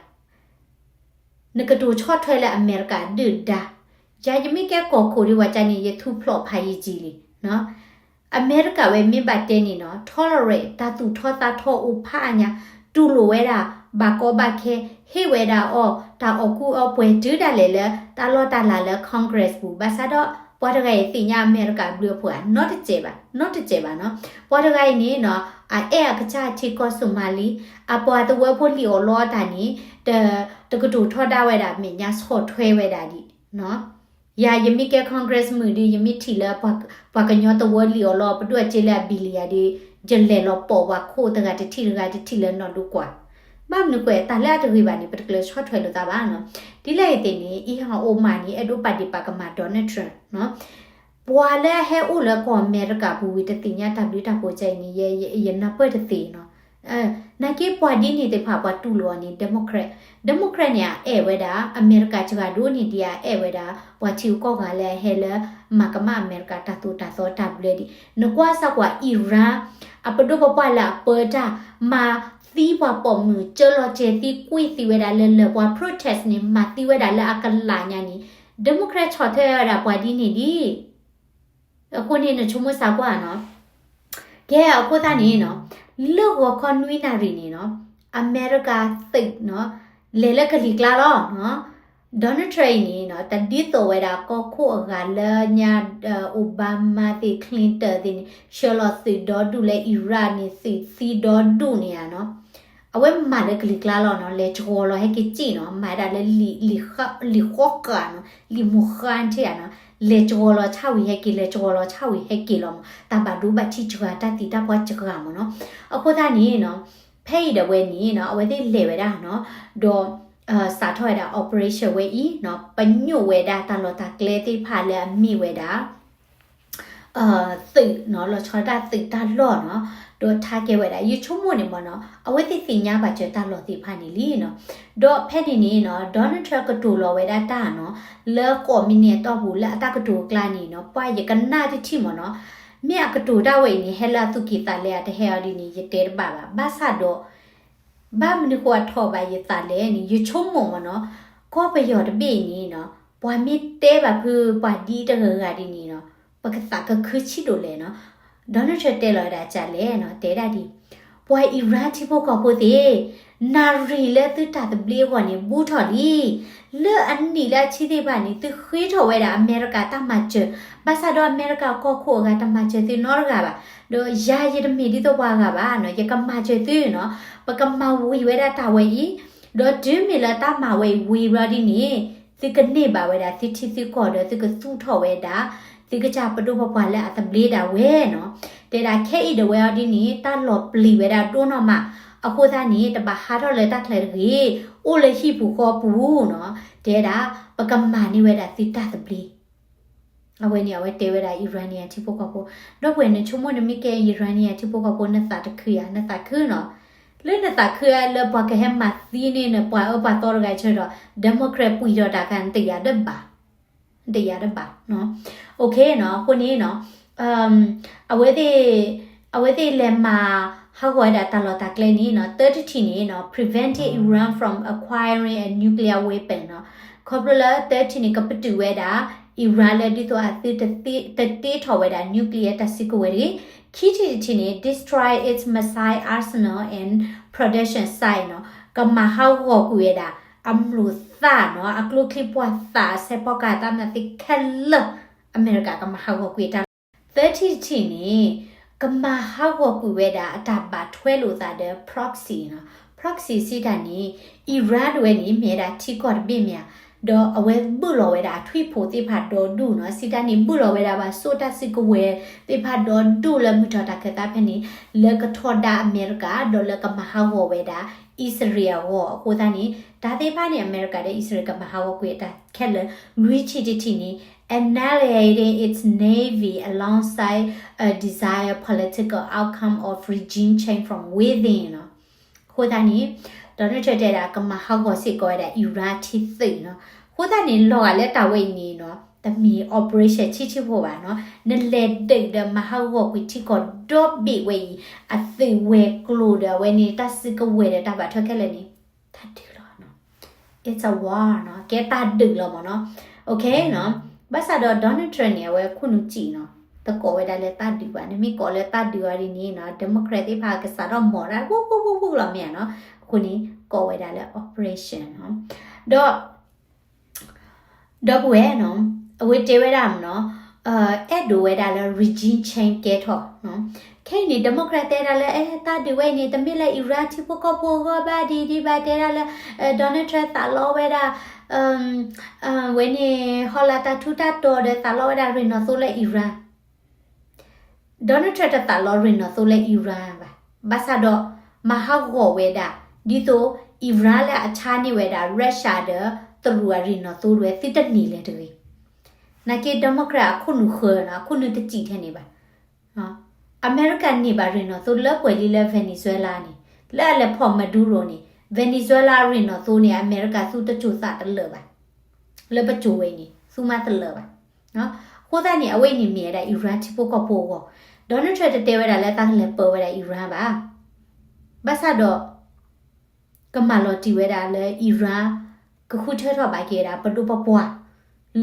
နကတိၤဆီၣ်ထွဲလၢအမဲရကၤဒုၣ်ဒါ, ယၤယမ့ၢ်ကဲကီၢ်ခိၣ်ဒ်ဝဲကန့ၣ် ယထူဖျိးဖးယံာ်ကံလံ. အမဲရကၤဝဲမ့ၢ်ဘၣ်တဲန့ၣ်နီၤ tolerate တၢ်သူၣ်ထီၣ်သးထီအိၣ်ဖးအါညါ, တူၢ်လိာ်ဝဲဒၣ် ဘၣ်ကီဘၣ်ခဲ, ဟ့ၣ်ဝဲဒၣ်အီၤ တၢ်အီၣ်ကူအီၣ်ပှဲၤတုၤဒၣ်လဲာ်လၢ တၢ်လီၢ်တၢ်လၤလၢ Congress ပူၤ, ဘၣ်ဆၣ်ဒီး ပှၤတဂၤအံၤသ့ၣ်ညါအမဲရကၤဘျုးအဖှိၣ်ဧါ, နီတစဲးဘၣ်, နီတစဲးဘၣ်နီၤ. ပှၤတဂၤအံၤန့ၣ်နီၤ အအဲၣ်အကစၢ်ထံကီၢ် Somali, အပှၤသဝီဖိလံၣ်အီၣ်လီအီၣ်တၢ်န့ၣ် တကတိၤထီဒါဝဲဒၣ် မဲာ်ညါဆီၣ်ထွဲဝဲဒၣ်ဒံး ယၤယမ့ၢ်ကဲ Congress မုၣ်ဒီး ယမ့ၢ်ထံၣ်လၢ ပှၤကညီသဝီလံၣ်အီၣ်လီအီၣ် ပဒိၣ်အစ့လၢအဘံၣ်လံယၤဒီး ယလဲၤလီၤပိာ်ပှၤခိၣ်တဂၤတထံၣ်တဂၤတထံၣ်လၢနီၢ်ဒိကွၢ်. ဘၣ်မနုၤဃိ တၢ်လၢအတဂ့ၤဘၣ်န့ၣ် ပတကျၢၤဆီၣ်ထွဲလိာ်သးဘၣ်နီၤ. ဒ်လဲၣ်ဂ့ၤသ့ၣ်န့ၣ် Ilhan Omar န့ၣ် အဲၣ်ဒိးပာ်ဒ့ၣ်ပာ်ကမၣ် Donald Trump နီၤ. ပှၤလၢအဟဲအိၣ်လၢကီၢ်အမဲရကၤပူၤဝံၤ တသ့ၣ်ညါတၢ်ဘျုးတၢ်ဖှိၣ်ကဲအံၤန့ၣ် ယနၢ်ပၢၢ်တသ့နီၤ. နာ်က့ပှၤဒ်န့ၣ်သ့ၣ်တဖၣ် ပှၤတူၢ်လိာ်အီၤန့ၣ် Democrat, Democrat န့ၣ် အအဲၣ်ဝဲဒၣ် အမဲရကၤစှၤဒိၣ်န့ၢ်ဒံး အအဲၣ်ဝဲဒၣ် ပှၤထံဂုၤကီၢ်ဂၤလၢအဟဲလၢ မၤကမၣ်အမဲရကၤတၢ်သိၣ်တၢ်သီတၢ်ဘျၢဒံး. နကွၢ်စၢ်ကွၢ် Iran အပဒိၣ်ပပှၢ်လၢအပၢတၢ် မၤသံပှၤပိာ်မုၣ် ကၢလီၤစဲၤသံကွံာ်သံဝဲဒၣ်လၢလၢၢ် ပှၤ protest န့ၣ် မၤသံဝဲဒၣ်လၢအကလးညါန့ၣ် Democrat ဆီၣ်ထွဲဝဲဒၣ်ပှၤဒ်န့ၣ်ဒံး. အဃိန့ၣ် နဆိကမိၣ်စၢ်ကွၢ်နီၤ. ကဲအဃိသတးန့ၣ်နီၤ, လၢဂီၤခီနွံနၣ်ရံၣ်န့ၣ်နီၤ, အမဲရကၤသုးနီၤ, လဲၤလၢကလံၤကျါလီၤ. Donald Trump အံၤန့ၣ်နီၤ တဒ်သိးဝဲဒၣ်ကီၢ်ခိၣ်အဂၤလၢညါ Obama သ့ၣ် Clinton သ့ၣ်န့ၣ် ဆှၢလီၤသုးဒီဒူၣ်လၢ Iraq န့ၣ် သုးသံဒီဒူၣ်န့ၣ်ဧါနီၤ. အဝဲမၤလၢကလံၤကျါလီၤနီၤ, လဲၤကဝီၤလီၤဟဲက့ၤစ့ၣ်နီၤ, မၤဒၣ်လၢ လံာ်ဃီဃာ်နီၤ, လံာ်မူဃါထံၣ်ဧါနီၤ, လဲၤကဝီၤလီၤဆၣ်ဝံၤဟဲက့ၤ, လဲၤကဝီၤလီၤဆၣ်ဝံၤဟဲက့ၤလီၤမး, တၢ်ဘၣ်ဒိဘၣ်ထံးစှၤ တၢ်သံတၢ်ပှၢ်စှၤမးနီၤ. အဃိသတးန့ၣ်နီၤ, ဖဲအံၤဒီးဝဲန့ၣ်နီၤ အဝဲသ့ၣ်လဲၤဝဲဒၣ်နီၤ, ဒီး စးထီၣ်ဝဲဒၣ် operation ဝဲအံၤနီၤ, ပညိၣ်ဝဲဒၣ်တၢ်လီၢ်တၢ်ကျဲသ့ၣ်တဖၣ်လၢအမ့ၢ်ဝဲဒၣ် သုးနီၤ, လီၤဆီဒၣ်တၢ်သုးတၢ်လီၢ်နီၤ, ဒီးထါကဲဝဲဒၣ် ယဆိကမိၣ်န့ၣ်မးနီၤ, အဝဲသ့ၣ်သ့ၣ်ညါဘၣ်စၢၤတၢ်လီၢ်သ့ၣ်တဖၣ်န့ၣ်လံနီၤ. ဒီးဖဲန့ၣ်န့ၣ်နီၤ Donald Trump ကတိၤလီၤဝဲဒၣ်တၢ်နီၤ, လၢကီၢ်မံၤန့ၣ်အတီၢ်ပူၤလၢအတၢ်ကတိၤအကျါန့ၣ်နီၤ, ပှၤယကနၣ်တထံၣ်မးနီၤ, မ့ၢ်အကတိၤတၢ်ဝဲအံၤန့ၣ် ဟဲလၢအသူၣ်ကံၢ်သးလဲအတဟဲအီၤဒ်န့ၣ် ယတဲတဘၣ်ဘၣ်. ဘၣ်ဆၣ်ဒီး ဘၣ်မနုၤဃိအထီၣ်ဘၣ်ယသးလဲၣ်န့ၣ် ယဆိကမိၣ်မးနီၤ, ကီၢ်ပယီၤတဘ့ၣ်အံၤန့ၣ်နီၤ, ပှၤမ့ၢ်တဲဘၣ်ဖုပှၤဒ်တဂၤဂၤဒ်န့ၣ်နီၤ, ပကသးကခုဆံးဒိၣ်လဲၣ်နီၤ. Donald Trump တဲလီၤဝဲဒၣ်ကလဲၣ်နီၤ, တဲဒၣ်ဒ်အံၤ, ပှၤ Iran ထံဖိကီၢ်ဖိသ့ၣ်, နၣ်ရံၣ်လၢသုတၢ်သဘျ့အဂီၢ်န့ၣ် ဘူးထီၣ်လံ. လၢအနံၣ်လၢအဆံသ့ၣ်တဖၣ်န့ၣ် သုဃ့ထီၣ်ဝဲဒၣ်အမဲရကၤတၢ်မၤစၢၤ, ဘၣ်ဆၣ်ဒီးအမဲရကၤကီၢ်ခိၣ်အဂၤတမၤစၢၤသုနီတဂၤဘၣ်. ဒီးယၤယတမ့ၢ်ဒ်သိးပှၤဂၤဘၣ်နီၤ, ယကမၤစၢၤသုနီၤ, ပကမၤဝံၤဝဲဒၣ်တၢ်ဝဲအံၤ, ဒီးတုၤမ့ၢ်လၢတၢ်မၤဝဲအံၤဝံၤဘျီဒ်န့ၣ်, သုကန့ၢ်ဘၣ်ဝဲဒၣ်သုထံသုကီၢ်ဒီးသုကသူၣ်ထီၣ်ဝဲဒၣ် သုကစၢ်ပဒိၣ်ပပှၢ်လၢအသဘျ့ဒၣ်ဝဲနီၤ. တဲဒၣ်ခဲအံၤဒီးဝဲအီၤဒ်န့ၣ် တၢ်လီၤပျံၤဝဲဒၣ်ဒိၣ်နီၢ်မး, အဃိသတးန့ၣ် တဘၣ်ဟးထီၣ်လၢတၢ်ချၢတဂ့ၤ, အိၣ်လၢဟံၣ်ပူၤဃီပူၤနီၤ, တဲဒၣ် ပကမၤန့ၢ်ဝဲဒၣ်သုတၢ်သဘျ့ အဝဲန့ၣ် အဝဲတဲဝဲဒၣ် Iranian ထံဖိကီၢ်ဖိ, ဒီပုၢ်ဝဲၢ်နဆိကမိၣ်နမ့ၢ်ကဲ Iranian ထံဖိကီၢ်ဖိ နသးတခုဧါ, နသးခုနီၤ, လၢနသးခုဧါလၢပှၤကဟဲမၤသံန့ၢ်နပှၤအၢပှၤသီတဂၤဆၢဒီး Democrat ပှံၢ်ထီၣ်တၢ်ခါ နတယာ်တဘၣ်, နတယာ်တဘၣ်, OK နီၤ, အဃိန့ၣ်နီၤ အဝဲသ့ၣ်, အဝဲသ့ၣ်လဲၤမၤဟးဂီၤဝဲဒၣ်တၢ်လီၢ်တၢ်ကျဲန့ၣ်နီၤ, သၢထံၣ်န့ၣ်နီၤ preventing Iran from acquiring a nuclear weapon နီၤ, ခီဖျိလၢသၢထံၣ်န့ၣ် ကပတုာ်ဝဲဒၣ် Iran လၢဒ်သိးအသုတတ့ထီၣ်ဝဲဒၣ် nuclear တၢ်စုကဝဲၤတဂ့ၤ, ခံထံၣ်တထံၣ်န့ၣ် destroy its missile arsenal and production site နီၤ, ကမၤဟးဂီၤကွံာ်ဝဲဒၣ် အမျိာ်သၣ်နီၤ, အကျိချံပှၢ်သၣ် အဆဲးဖီကဟၣ် တၢ်မၤသ့ခဲလၢာ်, အမဲရကၤကမၤဟးဂီၤကွံာ်တၢ် သၢထံၣ်တထံၣ်န့ၣ် ကမၤဟးဂီၤကွံာ်ဝဲဒၣ်အတၢ်ဘၣ်ထွဲလိာ်သးဒီး proxy နီၤ. Proxy စံးတၢ်န့ၣ် Iran တဝဲန့ၣ် မ့ၢ်ဝဲဒၣ်ထံကီၢ်တဘ့ၣ်မ့ၢ်ဧါ, ဒီးအဝဲဘုၣ်လီၤဝဲဒၣ်အထွံၣ်ဖိသ့ၣ်တဖၣ်ဒီဒူၣ်နီၤ. စံးတၢ်န့ၣ် ဘုၣ်လီၤဝဲဒၣ်ပှၤစိာ်တၢ်စုကဝဲၤသ့ၣ်တဖၣ်ဒီဒူၣ်လၢမုၢ်ထီၣ်တၢ်ခၢၣ်သးဖဲန့ၣ် လၢကထီဒါအမဲရကၤ ဒီးလၢကမၤဟးဂီၤဝဲဒၣ် အံၣ်စရ့လ်အဂီၢ်. အဃိသတးန့ၣ် တၢ်သ့ၣ်တဖၣ်န့ၣ် အမဲရကၤဒီးအံၣ်စရ့လ်ကမၤဟးဂီၤကွံာ်အတၢ်ခဲလၢာ် လွံၢ်ထံၣ်တထံၣ်န့ၣ် annihilating its navy alongside a desired political outcome of regime change from within နီၤ. အဃိသတးန့ၣ် Donald Trump တဲဒၣ်ကမၤဟးဂီၤစ့ၢ်ကီးဝဲဒၣ် Iran ထံသုးနီၤ. အဃိသတးန့ၣ် လီၤဂာ်လၢတၢ်ဝဲအံၤန့ၣ်နီၤ တမ့ၢ် operation ဆံးဆံးဖိဘၣ်နီၤ. နလဲၤဒုးဒီးမၤဟးဂီၤကွံာ်ထံကီၢ်ဒီဘ့ၣ်ဝဲအံၤ အသုးဝဲၤကျိၤဒီးအဝဲန့ၣ် တၢ်စုကဝဲၤဒီးတၢ်ဘၣ်ထွဲခဲလၢာ်န့ၣ် တၢ်ဒုးလီၤနီၤ. It's a war နီၤ, ကဲတၢ်ဒုးလီၤမ့ၢ်နီၤ. ဘၣ်ဆၣ်ဒီး Donald Trump န့ၣ် အဝဲခိၣ်နူာ်စံးနီၤ, တကိးဝဲဒၣ်လၢတၢ်ဒုးဘၣ်. နမ့ၢ်ကိးလၢတၢ်ဒုးအီၤဒ်န့ၣ်နီၤ Democrat သ့ၣ်တဖၣ်ကစးထီၣ်မိာ်တၢ် ဝူၣ်ဝူၣ်ဝူၣ်ဝူၣ်လီၤမ့ၢ်ဧါနီၤ. အဃိန့ၣ် ကိးဝဲဒၣ်လၢ operation နီၤ. ဒီး ဒီပုၢ်ဝဲၢ်နီၤ, အဝဲတဲဝဲဒၣ်မ့ၢ်နီၤ, အဲၣ်ဒိးဝဲဒၣ်လၢ regime change ကဲထီၣ်နီၤ. ခဲအံၤန့ၣ် Democrat တဲဒၣ်လၢ အဲ တၢ်ဒုးဝဲအံၤန့ၣ် တမ့ၢ်လၢ Iran ထံဖိကီၢ်ဖိအဂီၢ်ဘၣ်ဒ်ဒ်ဘၣ် တဲဒၣ်လၢ Donald Trump သးလီဝဲဒၣ် ဝဲန့ၣ် ဟီလာတၢ်ထူးတၢ်တီၤဒီးသးလီဝဲဒၣ်ရ့ၣ်နီၣ်သိလၢ Iran. Donald Trump တသးလီရ့ၣ်နီၣ်သိလၢ Iran ဘၣ်. ဘၣ်ဆၣ်ဒီး မၤဟးဂီၤဝဲဒၣ် ဒ်သိး Iran လၢအဆါန့ၢ်ဝဲဒၣ် Russia ဒီး တရူးအရ့ၣ်နီၣ်သိတဝဲ သုတန့ၢ်လၢၤတဂ့ၤ. နာ်က့ Democrat အခိၣ်နူာ်ဃၢၤနီၤ, အခိၣ်နူာ်တစံးထဲန့ၣ်ဘၣ်. အမဲရကၤန့ၢ်ဘၣ်ရ့ၣ်နီၣ်သိလၢပှဲၤလံလၢ Venezuela န့ၣ်, လၢအလဲၤဖီၣ် Maduro န့ၣ်, Venezuela အရ့ၣ်နီၣ်သိန့ၣ် အမဲရကၤသုတစိၤသးတလၢာ်ဘၣ်. လၢပစိၤဝဲအံၤန့ၣ် သုမၤတလၢာ်ဘၣ်. အဃိသတးန့ၣ် အဝဲအံၤန့ၣ်မ့ၢ်ဝဲဒၣ် Iran ထံဖိကီၢ်ဖိအဂီၢ်. Donald Trump တတဲဝဲဒၣ်လၢတၢ်ကလဲၤပၢဝဲဒၣ် Iran ဘၣ်. ဘၣ်ဆၣ်ဒီး ကမၤလီၤတံၢ်ဝဲဒၣ်လၢ Iran ကဃုထၢထီၣ်ဘၣ်က့ၤဝဲဒၣ် ပဒိၣ်ပပှၢ်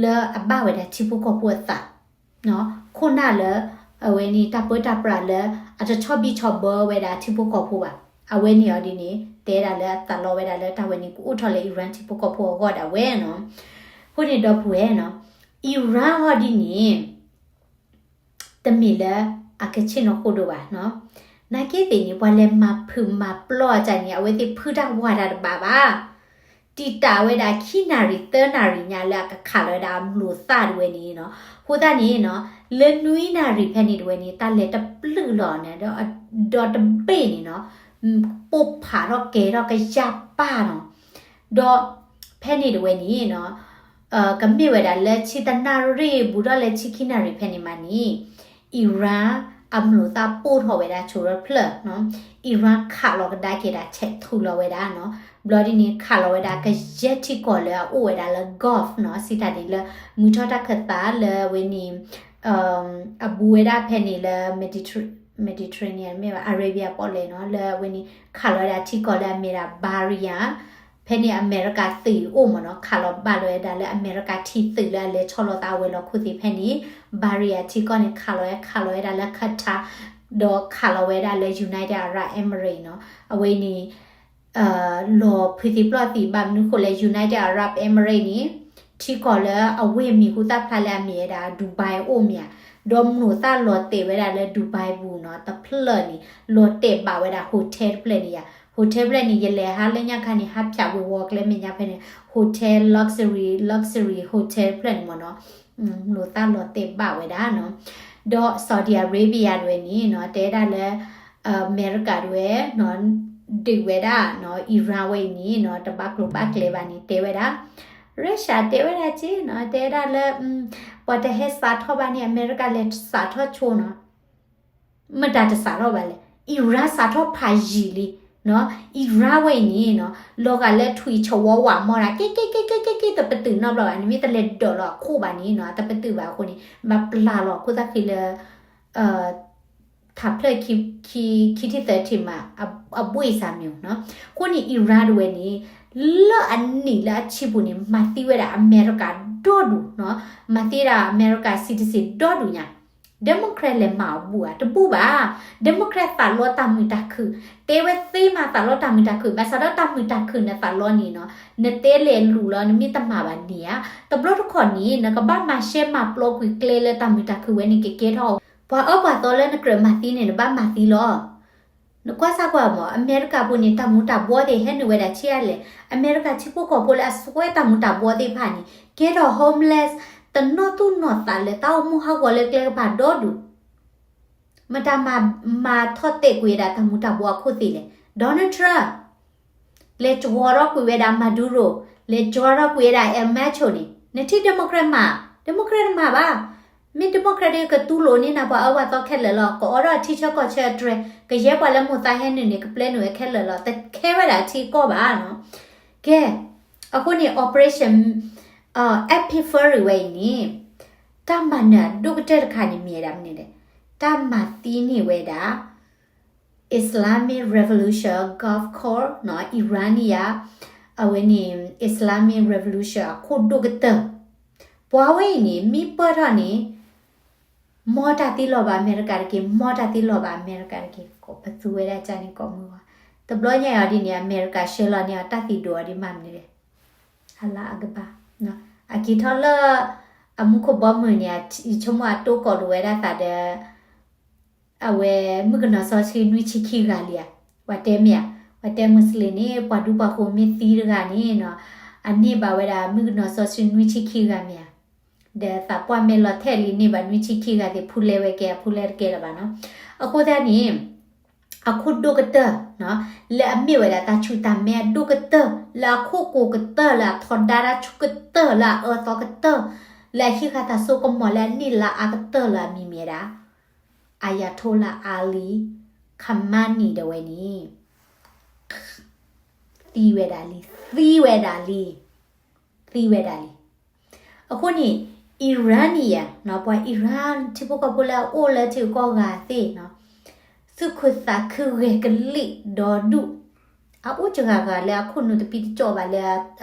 လၢအဘၣ်ဝဲဒၣ်ထံဖိကီၢ်ဖိအသး ခိၣ်နၢ်လၢ အဝဲန့ၣ်တၢ်ပၢတၢ်ပြးလၢ အတဆီၣ်ဘံၣ်ဆီၣ်ဘၢဝဲဒၣ်ထံဖိကီၢ်ဖိဘၣ်. အဝဲန့ၣ်အီၤဒ်န့ၣ် တဲဒၣ်လၢအသးလီဝဲဒၣ်လၢတၢ်ဝဲန့ၣ် ကအိၣ်ထီၣ်လၢ Iran ထံဖိကီၢ်ဖိအဂီၢ်ဒၣ်ဝဲနီၤ. အဃိန့ၣ်ဒီပုၢ်ဝဲၢ်နီၤ, Iran အီၤဒ်န့ၣ် တမ့ၢ်လၢအကဆ့ၣ်နီၤဃိဒိၣ်ဘၣ်နီၤ. နာ်က့သ့ၣ်န့ၣ် ပှၤလဲၤမၤဖုးမၤပျီအီၤန့ၣ် အဝဲသ့ၣ်ဖုတၢ်ဝါတၢ်တဘၣ်ဘၣ်. တံာ်တာ်ဝဲဒၣ်ခံနၣ်ရံၣ်သၢနၣ်ရံၣ်ညါ လၢအကခးလီၤဝဲဒၣ်အမျိာ်သၣ်တဝဲန့ၣ်နီၤ. အဃိသတးန့ၣ်နီၤ, လၢနွံနၣ်ရံၣ်ဖဲန့ၣ်တဝဲန့ၣ် တၢ်လဲၤတပျုာ်လီၤန့ၣ် ဒီးတဘ့ၣ်န့ၣ်နီၤ, ပိၢ်ဖးထီၣ်ကဲၤထီၣ်ကယၢ်ပၢ်နီၤ. ဒီးဖဲန့ၣ်တဝဲန့ၣ်နီၤ, ကမ့ၢ်ဝဲဒၣ်လၢဆံတနၣ်ရံၣ်ဘူးထီၣ်လၢဆံခံနၣ်ရံၣ်ဖဲန့ၣ်မးန့ၣ်, Iran အမျိာ်သၣ်ပိၢ်ထီၣ်ဝဲဒၣ်ဆိးရီဖျၢၣ်နီၤ, Iran ခးလီၤကဒါက့ၤဒၣ် ဆဲးထူလီၤဝဲဒၣ်နီၤ, ဘျီဒ်န့ၣ် ခးလီၤဝဲဒၣ်ကယဲၢ်ထံကီၢ်လၢအအိၣ်ဝဲဒၣ်လၢ Gulf နီၤ, စံးတၢ်န့ၣ်လၢ မုၢ်ထီၣ်တၢ်ခၢၣ်သးလၢအဝဲန့ၣ် အဘူးဝဲဒၣ်ဖဲန့ၣ်လၢ Mediterranean မ့ၢ်ဘၣ် Arabia ပီၣ်လဲၣ်နီၤ, လၢအဝဲန့ၣ် ခးလီၤဝဲဒၣ်ထံကီၢ်လၢအမ့ၢ်ဒၣ် Bahrain ဖဲန့ၣ်အမဲရကၤသုးအိၣ်မ့ၢ်နီၤ, ခးလီၤဘၣ်လီၤဝဲဒၣ်လၢအမဲရကၤထံသုးလၢအလဲၤဆီလီၤသးအဝဲၤလီၢ်ခိၣ်သ့ၣ်ဖဲန့ၣ် Bahrain ထံကီၢ်န့ၣ် ခးလီၤဝဲ ခးလီၤဝဲဒၣ်လၢ Qatar, ဒီးခးလီၤဝဲဒၣ်လၢ United Arab Emirates နီၤ, အဝဲန့ၣ် လီၤဖုးသံပျီၢ်သံဘၣ်မနုၤဃိလဲၣ် United Arab Emirates န့ၣ် ထံကီၢ်လၢအဝ့ၢ်မံၤဟူသၣ်ဖျါလၢအမ့ၢ်ဝဲဒၣ် Dubai အိၣ်မ့ၢ်ဧါ, ဒီးမျိာ်သၣ်လီၤတဲာ်ဝဲဒၣ်လၢ Dubai ပူၤနီၤ, တဖျၢၣ်န့ၣ် လီၤတဲာ်ဘၣ်ဝဲဒၣ် hotel တဖျၢၣ်န့ၣ်ယါ, hotel တဖျၢၣ်န့ၣ် ယလဲၤဟးလၢညါခါန့ၣ် ဟးဖၠးဝ့ၤဝီၤကျဲမဲာ်ညါဖဲန့ၣ် hotel luxury luxury hotel တဖျၢၣ်န့ၣ်မ့ၢ်နီၤ, မျိာ်သၣ်လီၤတဲာ်ဘၣ်ဝဲဒၣ်နီၤ, ဒီး Saudi Arabia တဝဲန့ၣ်နီၤ တဲဒၣ်လၢ အမဲရကၤတဝဲနီၤ ဒုးဝဲဒၣ်နီၤ Iran ဝဲအံၤန့ၣ်နီၤ တဘၣ်ကျိၤဘၣ်ကျဲဘၣ်န့ၣ် တဲဝဲဒၣ်, Russia တဲဝဲဒၣ်က့နီၤ တဲဒၣ်လၢ ပှၤတဟဲစးထီၣ်ဘၣ်န့ၣ် အမဲရကၤလဲၤစးထီၣ်ဆိနီၤ, မတၤတစးထီၣ်ဘၣ်လဲၣ် Iran စးထီၣ်ဖးယံာ်လံနီၤ, Iran ဝဲအံၤန့ၣ်နီၤ လီၤဂာ်လၢထွံၣ်ဆဝီဝးမီၢ်ဒၣ် က့က့က့က့က့က့ တပတုာ်နီတဘျီဘၣ် နမ့ၢ်တလဲၤဒၢးလီၤအခိၣ်ဘၣ်န့ၣ်နီၤ တပတုာ်ဘၣ်အဃိန့ၣ် ဘၣ်ပျၢ်လီၤခိၣ်သၣ်ဃံလၢ ထးဖျၢၣ်ခံထံၣ်သၢထံၣ်မး အဘှ့ၣ်စၢ်မ့ၢ်နီၤ, အဃိန့ၣ် Iran တဝဲန့ၣ် လၢအနံၣ်လၢအဆံပူၤန့ၣ် မၤသံဝဲဒၣ်အမဲရကၤဒီဒူၣ်နီၤ, မၤသံဒၣ်အမဲရကၤ citizen ဒီဒူၣ်ညါ, Democrat လဲၤမၤအီၤဘူးဧါ တဘူးဘၣ်, Democrat သးလီတၢ်မုာ်တၢ်ခုၣ်, တဲဝဲသ့မးသးလီတၢ်မုာ်တၢ်ခုၣ် ဘၣ်ဆၣ်ဒီးတၢ်မုာ်တၢ်ခုၣ်နသးလီန့ၣ်နီၤ, နတဲလဲၤလူၤလီၤ နမ့ၢ်တမၤဘၣ်န့ၣ်ဧါ, တဘျီတခီၣ်န့ၣ် နကဘၣ်မၤရှဲမၤပျီကွံာ်ကျဲလၢတၢ်မုာ်တၢ်ခုၣ်ဝဲန့ၣ်ကကဲထီၣ် ပှၤအၢပှၤသီလၢနကြၢးမၤသံန့ၣ် နဘၣ်မၤသံလီၤ. နကွၢ်စၢ်ကွၢ်မး အမဲရကၤဖိန့ၣ် တၢ်မူၤတၢ်ဘှီသ့ၣ်ဟဲနုာ်ဝဲဒၣ်ဆံးအါလဲၣ်. အမဲရကၤထံဖိကီၢ်ဖိလၢအစွဲတၢ်မူၤတၢ်ဘှီသ့ၣ်တဖၣ်န့ၣ် ကဲထီၣ် homeless တနီၣ်သူၣ်နီၣ်သးလၢတၢ်အိၣ်မူဟးဂီၤလၢကျဲကပၤဒီဒူၣ် မတၤမၤ မၤထီၣ်တဲာ်ကွံာ်ဝဲဒၣ်တၢ်မူၤတၢ်ဘှီအခိၣ်သ့ၣ်လဲၣ်. Donald Trump လဲၤကဝီၤထီၣ်ကွံာ်ဝဲဒၣ် Maduro, လဲၤကဝီၤထီၣ်ကွံာ်ဝဲဒၣ် El Macho န့ၣ် နထံၣ် Democrat မၤ, Democrat တမၤဘၣ်. မ့ၢ် Democrat ဒ်ကတူၢ်လိာ်န့ၢ်နၤပှၤအၢပှၤသီခဲလၢာ်လီၤ. ကအိးထီၣ်အထံဆၢကီၢ်ဆၢအတြဲၤ, ကယဲၢ်ပှၤလၢမိၢ်သးဟဲနုာ်န့ၣ် ကပျဲနုာ်ဝဲခဲလၢာ်လီၤ. တခဲဝဲဒၣ်ထံကီၢ်ဘၣ်နီၤ. ကဲ, အဃိန့ၣ် Operation Epic Fury ဝဲအံၤန့ၣ် တၢ်မၤနၢၤအဒိၣ်ကတၢၢ်တခါန့ၣ်မ့ၢ်ဝဲဒၣ်မနုၤလဲၣ်. တၢ်မၤသံန့ၢ်ဝဲဒၣ် Islamic Revolution Gulf Corps နီၤ, Iranian အဝဲန့ၣ် Islamic Revolution အခိၣ်ဒိၣ်ကတၢၢ်. ပှၤဝဲအံၤန့ၣ် မ့ၢ်ပၢၢ်ထီၣ်န့ၣ် မ်တၢ်သံလီၤဘၣ်အမဲရကၤတက့ၢ်, မ်တၢ်သံလီၤဘၣ်အမဲရကၤတက့ၢ်. ပသူဝဲဒၣ်ကန့ၣ်ကိးမုၢ်ဂီၤ, တဘျီညါအံၤဒ်န့ၣ် အမဲရကၤဆှၢလီၤန့ၢ်အီၤတၢ်သံဒိၣ်အီၤဒ်မ့ၢ်မနုၤလဲၣ်. အလၤအကဘၣ်. အက့ၤထီၣ်လၢ အမူခိၣ်ဘီမုၢ်န့ၣ် ယဆိကမိၣ်အတိကိးလိာ်ဝဲဒၣ်သးဒီး အဝဲမုၣ်ကနီၤစီဆှံနွံဆံခံဂၤလံဧါ. ပှၤတဲမ့ၢ်ဧါ, ပှၤတဲ Muslim န့ၣ် ပှၤဒူပှၤဃိၤမ့ၢ်သံတဂၤန့ၣ်နီၤ, အန့ၢ်ဘၣ်ဝဲဒၣ်မုၣ်ကနီၤစီဆှံနွံဆံခံဂၤမ့ၢ်ဧါ. ဒီးသးပှၢ်မဲာ်လီၤထဲလံန့ၢ်ဘၣ်နွံဆံခံဂၤသ့ၣ် ဖူလဲဝဲကဲ အဖူလဲတကဲလၢၤဘၣ်နီၤ. အဃိသတးန့ၣ် အခိၣ်ဒိၣ်ကတၢၢ်နီၤ, လၢအမ့ၢ်ဝဲဒၣ်တၢ်ဆူၣ်တၢ်မဲအဒိၣ်ကတၢၢ်, လၢအခိၣ်ကိၤကတၢၢ်, လၢအထီဒါတၢ်ဆူၣ်ကတၢၢ်, လၢအအၢသီကတၢၢ်, လၢအဟံးဃာ်တၢ်စိကမီၤလၢအန့ၢ်လါအါကတၢၢ်လၢအမံၤမ့ၢ်ဝဲဒၣ် Ayatollah Ali Khamenei ဒၣ်ဝဲန့ၣ် သံဝဲဒၣ်လံ, သံဝဲဒၣ်လံ, သံဝဲဒၣ်လံ. အဃိန့ၣ် Iranian နီၤ, ပှၤ Iran ထံဖိကီၢ်ဖိလၢအအိၣ်လၢထံဂုၤကီၢ်ဂၤသ့ၣ်နီၤ, သူၣ်ခုသးခုဂဲၤကလံၣ်ဒီဒူၣ်, အအိၣ်စှၤဂၤလၢအခိၣ်နူာ်တပံတကၠီၣ်ဘၣ်လၢ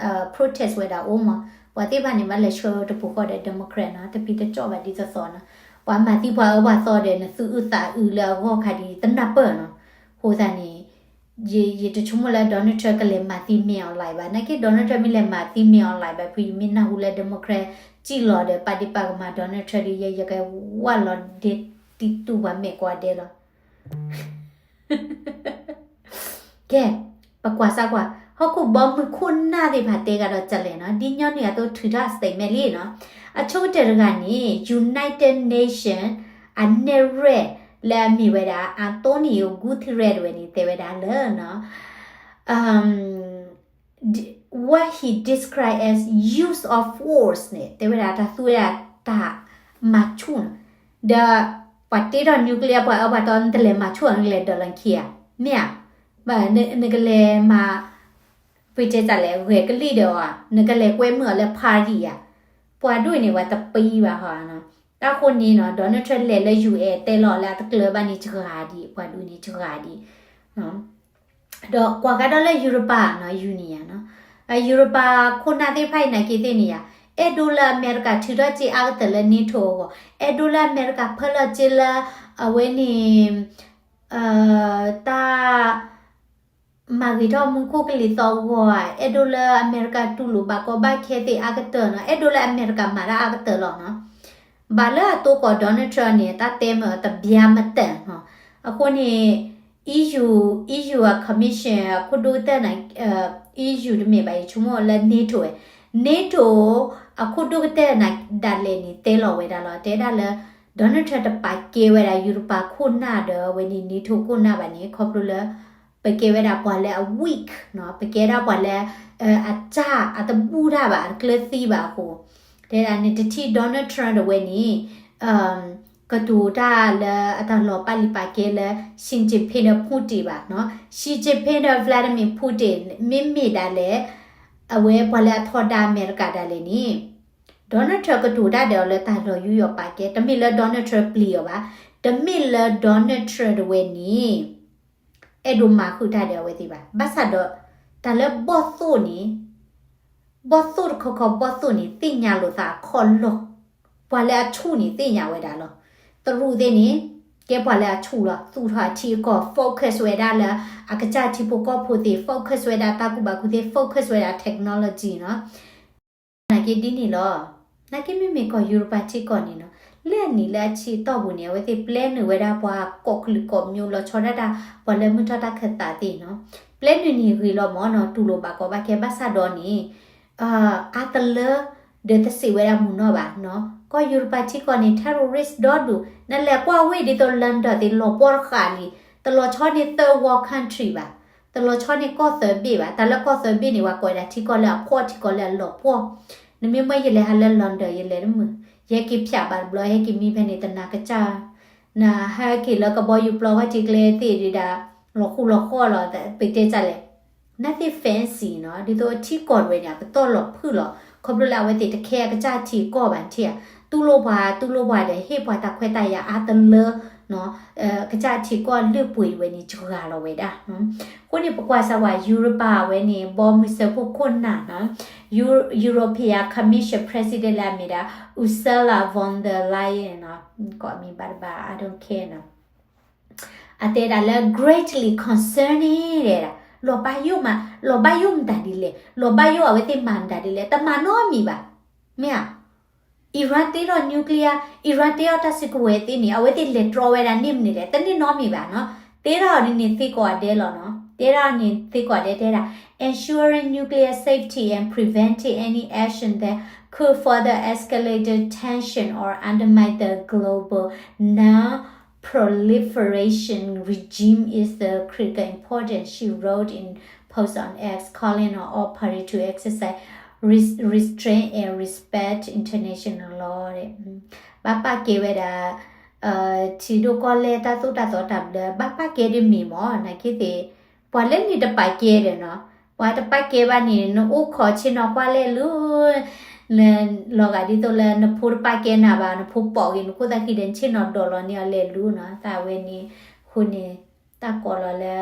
protest ဝဲဒၣ်အိၣ်မး, ပှၤသ့ၣ်တဖၣ်န့ၣ် ဘၣ်လဲၤဆှၢတပူၤဃီဒီး Democrat နီၤ, တပံတကၠီၣ်ဘၣ်ဒ်သိးသိးနီၤ, ပှၤမၤသံပှၤအၢပှၤသီဒီး နသူၣ်အုးသးအုးလၢအဂီၢ်ခါဒ်တနၢ်ပၢၢ်နီၤ. အဃိသတးန့ၣ် ယတဆိကမိၣ်လၢ Donald Trump ကလဲၤမၤသံ Min Aung Hlaing ဘၣ်. နာ်က့ Donald Trump မ့ၢ်လဲၤမၤသံ Min Aung Hlaing ဘၣ်ဖု ယမ့ၢ်နၢ်ဟူလၢ Democrat စံၣ်လီၤဒီး ပာ်ဒ့ၣ်ပာ်ကမၤ Donald Trump ဒီး ယဲ ယကဝၢ်လီၤဒ့တံတူၢ်ပှၤမဲာ်ကိးဂၤဒဲးလီၤ. ကဲ, ပကွၢ်စၢ်ကွၢ်, ဟီၣ်ခိၣ်ဘီမုၢ်ခိၣ်နၢ်သ့ၣ်တဖၣ်တဲကဒီးကလဲာ်နီၤ, ဒ်ညီနုၢ်အသိးထုးထီၣ် statement လံနီၤ. အဆိကတၢၢ်တဂၤန့ၣ် United Nation အနဲၣ်ရွဲၣ်လၢအမ့ၢ်ဝဲဒၣ် Antonio Guterres တဝဲန့ၣ် တဲဝဲဒၣ်လၢ what he described as use of force န့ၣ် တဲဝဲဒၣ်တၢ်သူဝဲဒၣ်တၢ်မၤဆူၣ်နီၤ, ဒီးပှၤတ့ထီၣ် nuclear ပှၤအၢပှၤသီ နတလဲၤမၤဆူၣ်အီၤ နကလဲၤဒၢးလီၤခံဧါ, မ့ၢ်ဧါ, နကလဲၤမၤ ပတဲလဲၣ် ဂဲၤကလံၣ်ဒီးအီၤ, နကလဲၤကွဲမုာ်အီၤလၢ party ဧါ, ပှၤဒိၣ်န့ၣ် ပှၤတပံဘၣ်ဟီနီၤ. တၢ်ဃိန့ၣ်နီၤ Donald Trump လဲၤလၢ ယူၢ်အဲၣ် တဲလီၤလၢအတကျၢၤဘၣ်န့ၣ် စှၤဒံး, ပှၤဒိၣ်န့ၣ် စှၤဒံး ဒီးကွၢ်ကဒီးလၢ ယူရပၤနီၤ ယူန့ၣ်ယါနီၤ, ယူရပၤခိၣ်နၢ်သ့ၣ်တဖၣ်အံၤနာ်က့သ့ၣ်န့ၣ်ယါ, အဲၣ်ဒိးလၢအမဲရကၤထုးထီၣ်စ့အါကတၢၢ်လၢ NATO အဂီၢ်, အဲၣ်ဒိးလၢအမဲရကၤဖၢလီၤစ့လၢ အဝဲန့ၣ် တၢ် မၤဂ့ၤထီၣ်မူခိၣ်ကလံၤသီအဂီၢ်ဧါ, အဲၣ်ဒိးလၢအမဲရကၤတူၢ်လိာ်ဘၣ်ကီဘၣ်ခဲသ့ၣ်အါကတၢၢ်နီၤ, အဲၣ်ဒိးလၢအမဲရကၤမၤတၢ်အါကတၢၢ်လီၤနီၤ. ဘၣ်လၢအတိကိး Donald Trump န့ၣ် တၢ်တဲမ့ၢ်တဘျါမတၢ်နီၤ. အဃိန့ၣ် EU, EU အ commission အခိၣ်ဒိၣ်ကတၢၢ်န့ၣ် EU တမ့ၢ်ဘၣ် ယဆိကမိၣ်လၢ NATO ဝဲ, NATO အခိၣ်ဒိၣ်ကတၢၢ်န့ၣ်ဒၣ်လဲာ်န့ၣ် တဲလီၤဝဲဒၣ်လီၤ, တဲဒၣ်လၢ Donald Trump တပာ်ကဲဝဲဒၣ် ယူရပၤခိၣ်နၢ်ဒီးဝဲန့ၣ် NATO ခိၣ်နၢ်ဘၣ်န့ၣ် ခီဖျိလၢ ပကဲဝဲဒၣ်ပှၤလၢအ weak နီၤ, ပကဲဒၣ်ပှၤလၢ အတၢ် အတဘူၣ်တၢ်ဘၣ် အတကျၢၤသံဘၣ်အဃိ, တဲဒၣ်န့ၣ်တထံၣ် Donald Trump တဝဲန့ၣ် ကတိၤတၢ်လၢအတၢ်လီၤပာ်လံာ်ပာ်ကဲလၢ Xi Jinping ဒီး Putin ဘၣ်နီၤ, Xi Jinping ဒီး Vladimir Putin မ့မ့ၢ်ဒၣ်လဲာ် အဝဲပှၤလၢအထီဒါအမဲရကၤဒၣ်လဲာ်န့ၣ် Donald Trump ကတိၤတၢ်ဒီးအီၤလၢတၢ်လီၤယူးယီၣ်ပာ်ကဲ, တမ့ၢ်လၢ Donald Trump ပျံၤအီၤဘၣ်, တမ့ၢ်လၢ Donald Trump တဝဲန့ၣ် အဲၣ်ဒိးမၤဃုာ်တၢ်ဒီးအဝဲသ့ၣ်ဘၣ်. ဘၣ်ဆၣ်ဒီး တၢ်လၢဘီၣ်သိၣ်န့ၣ် ဘီၣ်သိၣ်တခီခီဘီၣ်သိၣ်န့ၣ် သ့ၣ်ညါလိာ်သးအခီၣ်လီၢ်, ပှၤလၢအဆူၣ်န့ၣ်သ့ၣ်ညါဝဲဒၣ်လီၤ. တရူးသ့ၣ်န့ၣ် ကဲပှၤလၢအဆူၣ်လီၤ, သူၣ်ထီၣ်အထံအကီၢ် focus ဝဲဒၣ်လၢ အကစၢ်ထံဖိကီၢ်ဖိသ့ၣ်, focus ဝဲဒၣ်တၢ်ကူၣ်ဘၣ်ကူၣ်သ့, focus ဝဲဒၣ် technology နီၤ. နာ်က့ဒ်န့ၣ်လီၤ. နာ်က့မ့မ့ၢ်ကီၢ်ယူရပၤထံကီၢ်န့ၣ်နီၤ, လၢအနံၣ်လၢအဆံအတီၢ်ပူၤန့ၣ် အဝဲသ့ၣ်ပျဲနုာ်ဝဲဒၣ်ပှၤကိးကလုာ်ကိးမံၤ လီၤဆီဒၣ်တၢ် ပှၤလၢမုၢ်ထီၣ်တၢ်ခၢၣ်သးသ့ၣ်နီၤ. ပျဲနုာ်န့ၣ်ဂ့ၤလီၤမၢ်နီၤ, တူၢ်လိာ်ဘၣ်ကီဘၣ်ခဲ ဘၣ်ဆၣ်ဒီးန့ၣ် အါတလၢ ဒီးတစံးဝဲဒၣ်မုာ်နီၢ်ဘၣ်နီၤ. ကီၢ်ယူရပၤထံကီၢ်န့ၣ် terrorist ဒီဒူၣ်, နလဲၤကွၢ်ဝ့ၢ်ဒ်သိး London သ့ၣ် လီၤပှီၢ်တဃာ်လံ, တလီၤဆီန့ၢ် third world country ဘၣ်, တလီၤဆီန့ၢ်ကီၢ်သၢဘ့ၣ်ဘၣ်. တၢ်လၢကီၢ်သၢဘ့ၣ်န့ၣ် ပှၤကိးဝဲဒၣ်ထံကီၢ်လၢအဖှီၣ် ထံကီၢ်လၢအလီၤပှီၢ်. နမ့ၢ်မၢယလဲၤဟးလၢ London ယလဲၤတမုာ်, ယဟဲက့ၤဖၠးဘၣ်တဘျီ ဟဲက့ၤမံဖဲန့ၣ် တနာ်ကစၢ် နဟဲက့ၤလၢကဘီယူၤပျီ ဟဲက့ၤကျဲသ့ၣ်ဒံးဒၣ် လီၤဃူလီၤဃီလီၤ ပတဲတၢ်လဲၣ်. Nothing fancy နီၤ, ဒ်သိးထံကီၢ်တဝဲန့ၣ် အပတီၢ်လီၤဖုၣ်လီၤ, ခီဖျိလၢအဝဲသ့ၣ်တခဲအကစၢ်ထံကီၢ်ဘၣ်ထံၣ်ဧါ, တူၢ်လိာ်ပှၤ တူၢ်လိာ်ပှၤဒီးဟ့ၣ်ပှၤတၢ်ခွဲးတၢ်ယာ်အါတလၢနီၤ, ကစၢ်ထံကီၢ်လုၢ်ပှ့ၤဝဲန့ၣ် စှၤလီၤဝဲဒၣ်. အဃိန့ၣ် ပကွၢ်စၢ်ဝဲ ယူရပၤဝဲန့ၣ် ဘီမုၢ်စၢဖှိၣ်ခိၣ်နၢ်နီၤ European Commission President လၢအမ့ၢ်ဒၣ် Ursula von der Leyen နီၤ, ကိးမံၤဘၣ်တဘၣ် I don't care နီၤ. အတဲဒၣ်လၢ greatly concerning တဲဒၣ် လီၤဘၣ်ယိၣ်မး လီၤဘၣ်ယိၣ်မတၤဒ်လဲၣ်, လီၤဘၣ်ယိၣ်အဝဲသ့ၣ်မၤမတၤဒ်လဲၣ်, တမၤနီတမံၤဘၣ်. မ့ၢ်ဧါ, Iran တ့ထီၣ် nuclear, Iran တ့ထီၣ်တၢ်စုကဝဲၤသ့ၣ်န့ၣ် အဝဲသ့ၣ်လဲၤတြီဝဲဒၣ်န့ၣ်မနုၤလဲၣ်, တန့ၢ်နီတမံၤဘၣ်နီၤ. တဲဒၣ်အီၤန့ၣ်န့ၣ်သ့ကိးဂၤဒဲးလီၤနီၤ, တဲဒၣ်အီၤန့ၣ်သ့ကိးဂၤဒဲး တဲဒၣ် ensuring nuclear safety and preventing any action that could further escalate the tension or undermine the global non-proliferation regime is the critical importance, she wrote in post on X, calling on all parties to exercise res- restraint and respect international law ဘၣ်ပာ်ကဲဝဲဒၣ် ထံဒိၣ်ကီၢ်လဲၢ်တၢ်သိၣ်တၢ်သီတၢ်ဘျၢ ဘၣ်ပာ်ကဲဒ်မ့ၢ်မၢ် နာ်က့သ့ၣ် ပှၤလၢန့ၣ်တပာ်ကဲဒီးနီၤ, ပှၤတပာ်ကဲဘၣ်န့ၣ် နအိၣ်ခိးဆ့ၣ်နီၤကွၢ်လဲၣ်လၢ လီၤဂာ်ဒ်သိးလၢနဖိတပာ်ကဲနၤဘၣ်, နဖိပိာ်ဂ့ၤ နခိၣ်သၣ်ဃံဒီး နဆ့ၣ်နီၤဒိးလီၤန့ၢ်အီၤလဲၤလူၤနီၤ, တၢ်ဝဲန့ၣ် အဃိန့ၣ် တၢ်ကိးလီၤလၢ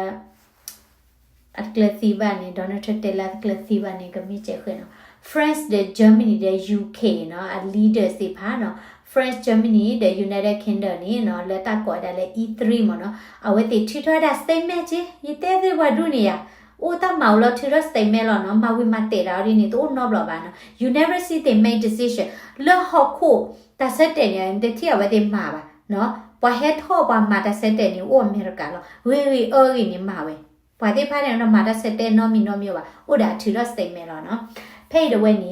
အတကျၢၤသံဘၣ်န့ၣ် Donald Trump တဲလၢအတကျၢၤသံဘၣ်န့ၣ် ကမ့ၢ်စဲးဃဲနီၤ. France ဒီး Germany ဒီး UK နီၤ အ leaders သ့ၣ်တဖၣ်နီၤ, France, Germany ဒီး United Kingdom န့ၣ်နီၤ လၢတၢ်ကိးဝဲဒၣ်လၢ E three မ့ၢ်နီၤ, အဝဲသ့ၣ်ထုးထီၣ်ဝဲဒၣ် statement က့, ယတဲသ့ၣ်ပှၤဒူၣ်န့ၣ်ယၤ, အိၣ်တၢ်မၤအိၣ်လီၤထုးထီၣ် statement လီၤနီၤ, မၤဝံၤမၤတဲာ်ဒၣ်အီၤဒ်န့ၣ် တအိၣ်နီတဘျီဘၣ်နီၤ. You never see they make decision လၢဟီၣ်ခိၣ်တၢ်ဆၢတဲာ်န့ၣ် တထံၣ်အဝဲသ့ၣ်မၤဘၣ်နီၤ, ပှၤဟဲထီၣ်ပှၤမၤတၢ်ဆၢတဲာ်န့ၣ် အိၣ်အမဲရကၤလီၤ, ဂ့ၤဂ့ၤအၢဂ့ၤန့ၣ်မၤဝဲ ပှၤသ့ၣ်တဖၣ်န့ၣ် နမၤတၢ်ဆၢတဲာ်နီတမံၤနီတမံၤဘၣ်, အိၣ်ဒီးအထုးထီၣ် statement လီၤနီၤ. ဖဲအံၤတဝဲန့ၣ်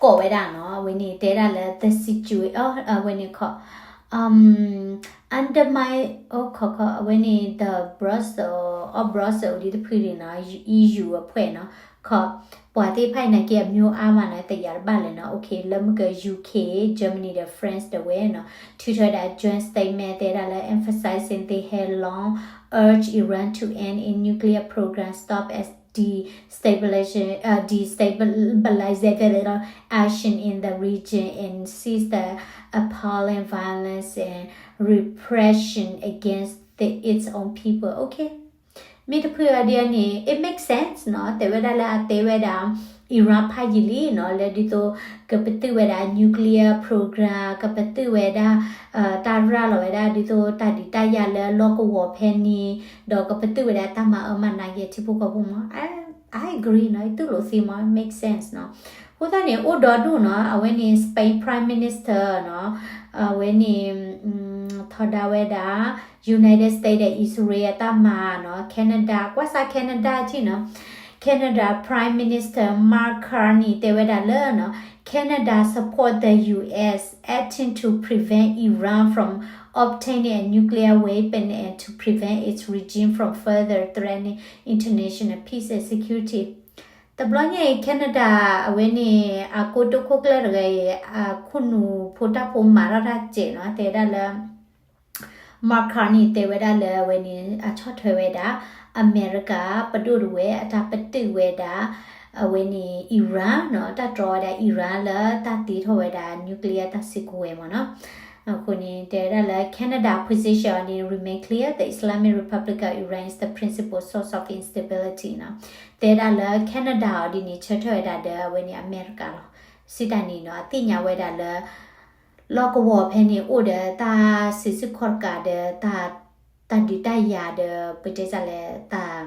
ကိးဝဲဒၣ်နီၤ, အဝဲန့ၣ်တဲဒၣ်လၢ the situation အဝဲန့ၣ်ခီ undermine အဝဲန့ၣ် the Brussels အ Brussels ဒ်တဖုန့ၣ်နီၤ, EU အဖွဲ့နီၤ, ခီ ပှၤသ့ၣ်တဖၣ်အံၤနာ်က့ အမျိုးအါမးနီၤ တယာ်တဘၣ်လဲၣ်နီၤ. လၢမုၢ်က UK, Germany ဒီး France တဝဲနီၤ ထုးထီၣ်ဝဲဒၣ် joint statement တဲဒၣ်လၢ emphasizing they have long urged Iran to end its nuclear program, stop its destabilization, uh, destabilizing action in the region and cease the appalling violence and repression against the, its own people. Okay. မ့ၢ်တဖုအီၤဒ်အံၤန့ၣ် it makes sense နီၤ, တဲဝဲဒၣ်လၢအတဲဝဲဒၣ် Iran ဖးယံာ်လံနီၤ, လၢဒ်သိး ကပတုာ်ဝဲဒၣ် nuclear program, ကပတုာ်ဝဲဒၣ် တၢ်ရၤလီၤဝဲဒၣ် ဒ်သိးတၢ်ဒုးတၢ်ယၤလၢလီၢ်ကဝီၤဖဲန့ၣ်, ဒီးကပတုာ်ဝဲဒၣ်တၢ်မၤအၢမၤနးက့ၤထံဖိကီၢ်ဖိမး, I agree နီၤ, တူၢ်လိာ်သ့မး, makes sense နီၤ. အဃိသတးန့ၣ် အိၣ်ဒီဒူၣ်နီၤ, အဝဲန့ၣ် Spain Prime Minister နီၤ, အဝဲန့ၣ် ထီဒါဝဲဒၣ် United States ဒီး Israel အတၢ်မၤနီၤ, Canada, ကွၢ်စၢ် Canada ထံၣ်နီၤ, Canada Prime Minister Mark Carney တဲဝဲဒၣ်လၢနီၤ, Canada support the U S acting to prevent Iran from obtaining a nuclear weapon and to prevent its regime from further threatening international peace and security. တဘျီညါအံၤ Canada အဝဲန့ၣ် အကိတိာ်ခိၣ်ကျၢၢ်တဂၤအံၤ အခိၣ်နူာ်ဖိတၢ်ဖိမၤထီၣ်တၢ်စဲးနီၤ, တဲဝဲဒၣ်လၢ Mark Carney တဲဝဲဒၣ်လၢအဝဲန့ၣ် အဆီၣ်ထွဲဝဲဒၣ် အမဲရကၤပဒိၣ်တဝဲၢ် အတၢ်ပတုာ်ဝဲဒၣ် အဝဲန့ၣ် Iran နီၤ, တၢ်တြီဝဲဒၣ် Iran လၢတၢ်တ့ထီၣ်ဝဲဒၣ် nuclear တၢ်စုကဝဲၤမ့ၢ်နီၤ. အဃိန့ၣ် တဲဝဲဒၣ်လၢ Canada position အီၤန့ၣ် remain clear, the Islamic Republic of Iran is the principal source of instability နီၤ. တဲဝဲဒၣ်လၢ Canada အီၤဒ်န့ၣ် ဆၢထၢၣ်ဝဲဒၣ်ဒီးအဝဲန့ၣ်အမဲရကၤလီၤ. စံးတၢ်န့ၣ်နီၤ အသ့ၣ်ညါဝဲဒၣ်လၢ လီၢ်ကဝီၤဖဲန့ၣ်အိၣ်ဒီးတၢ်စုဆူၣ်ခီၣ်တကးဒီး တၢ်ဒုးတၢ်ယၤဒီး ပတဲဒ်လဲၣ် တၢ်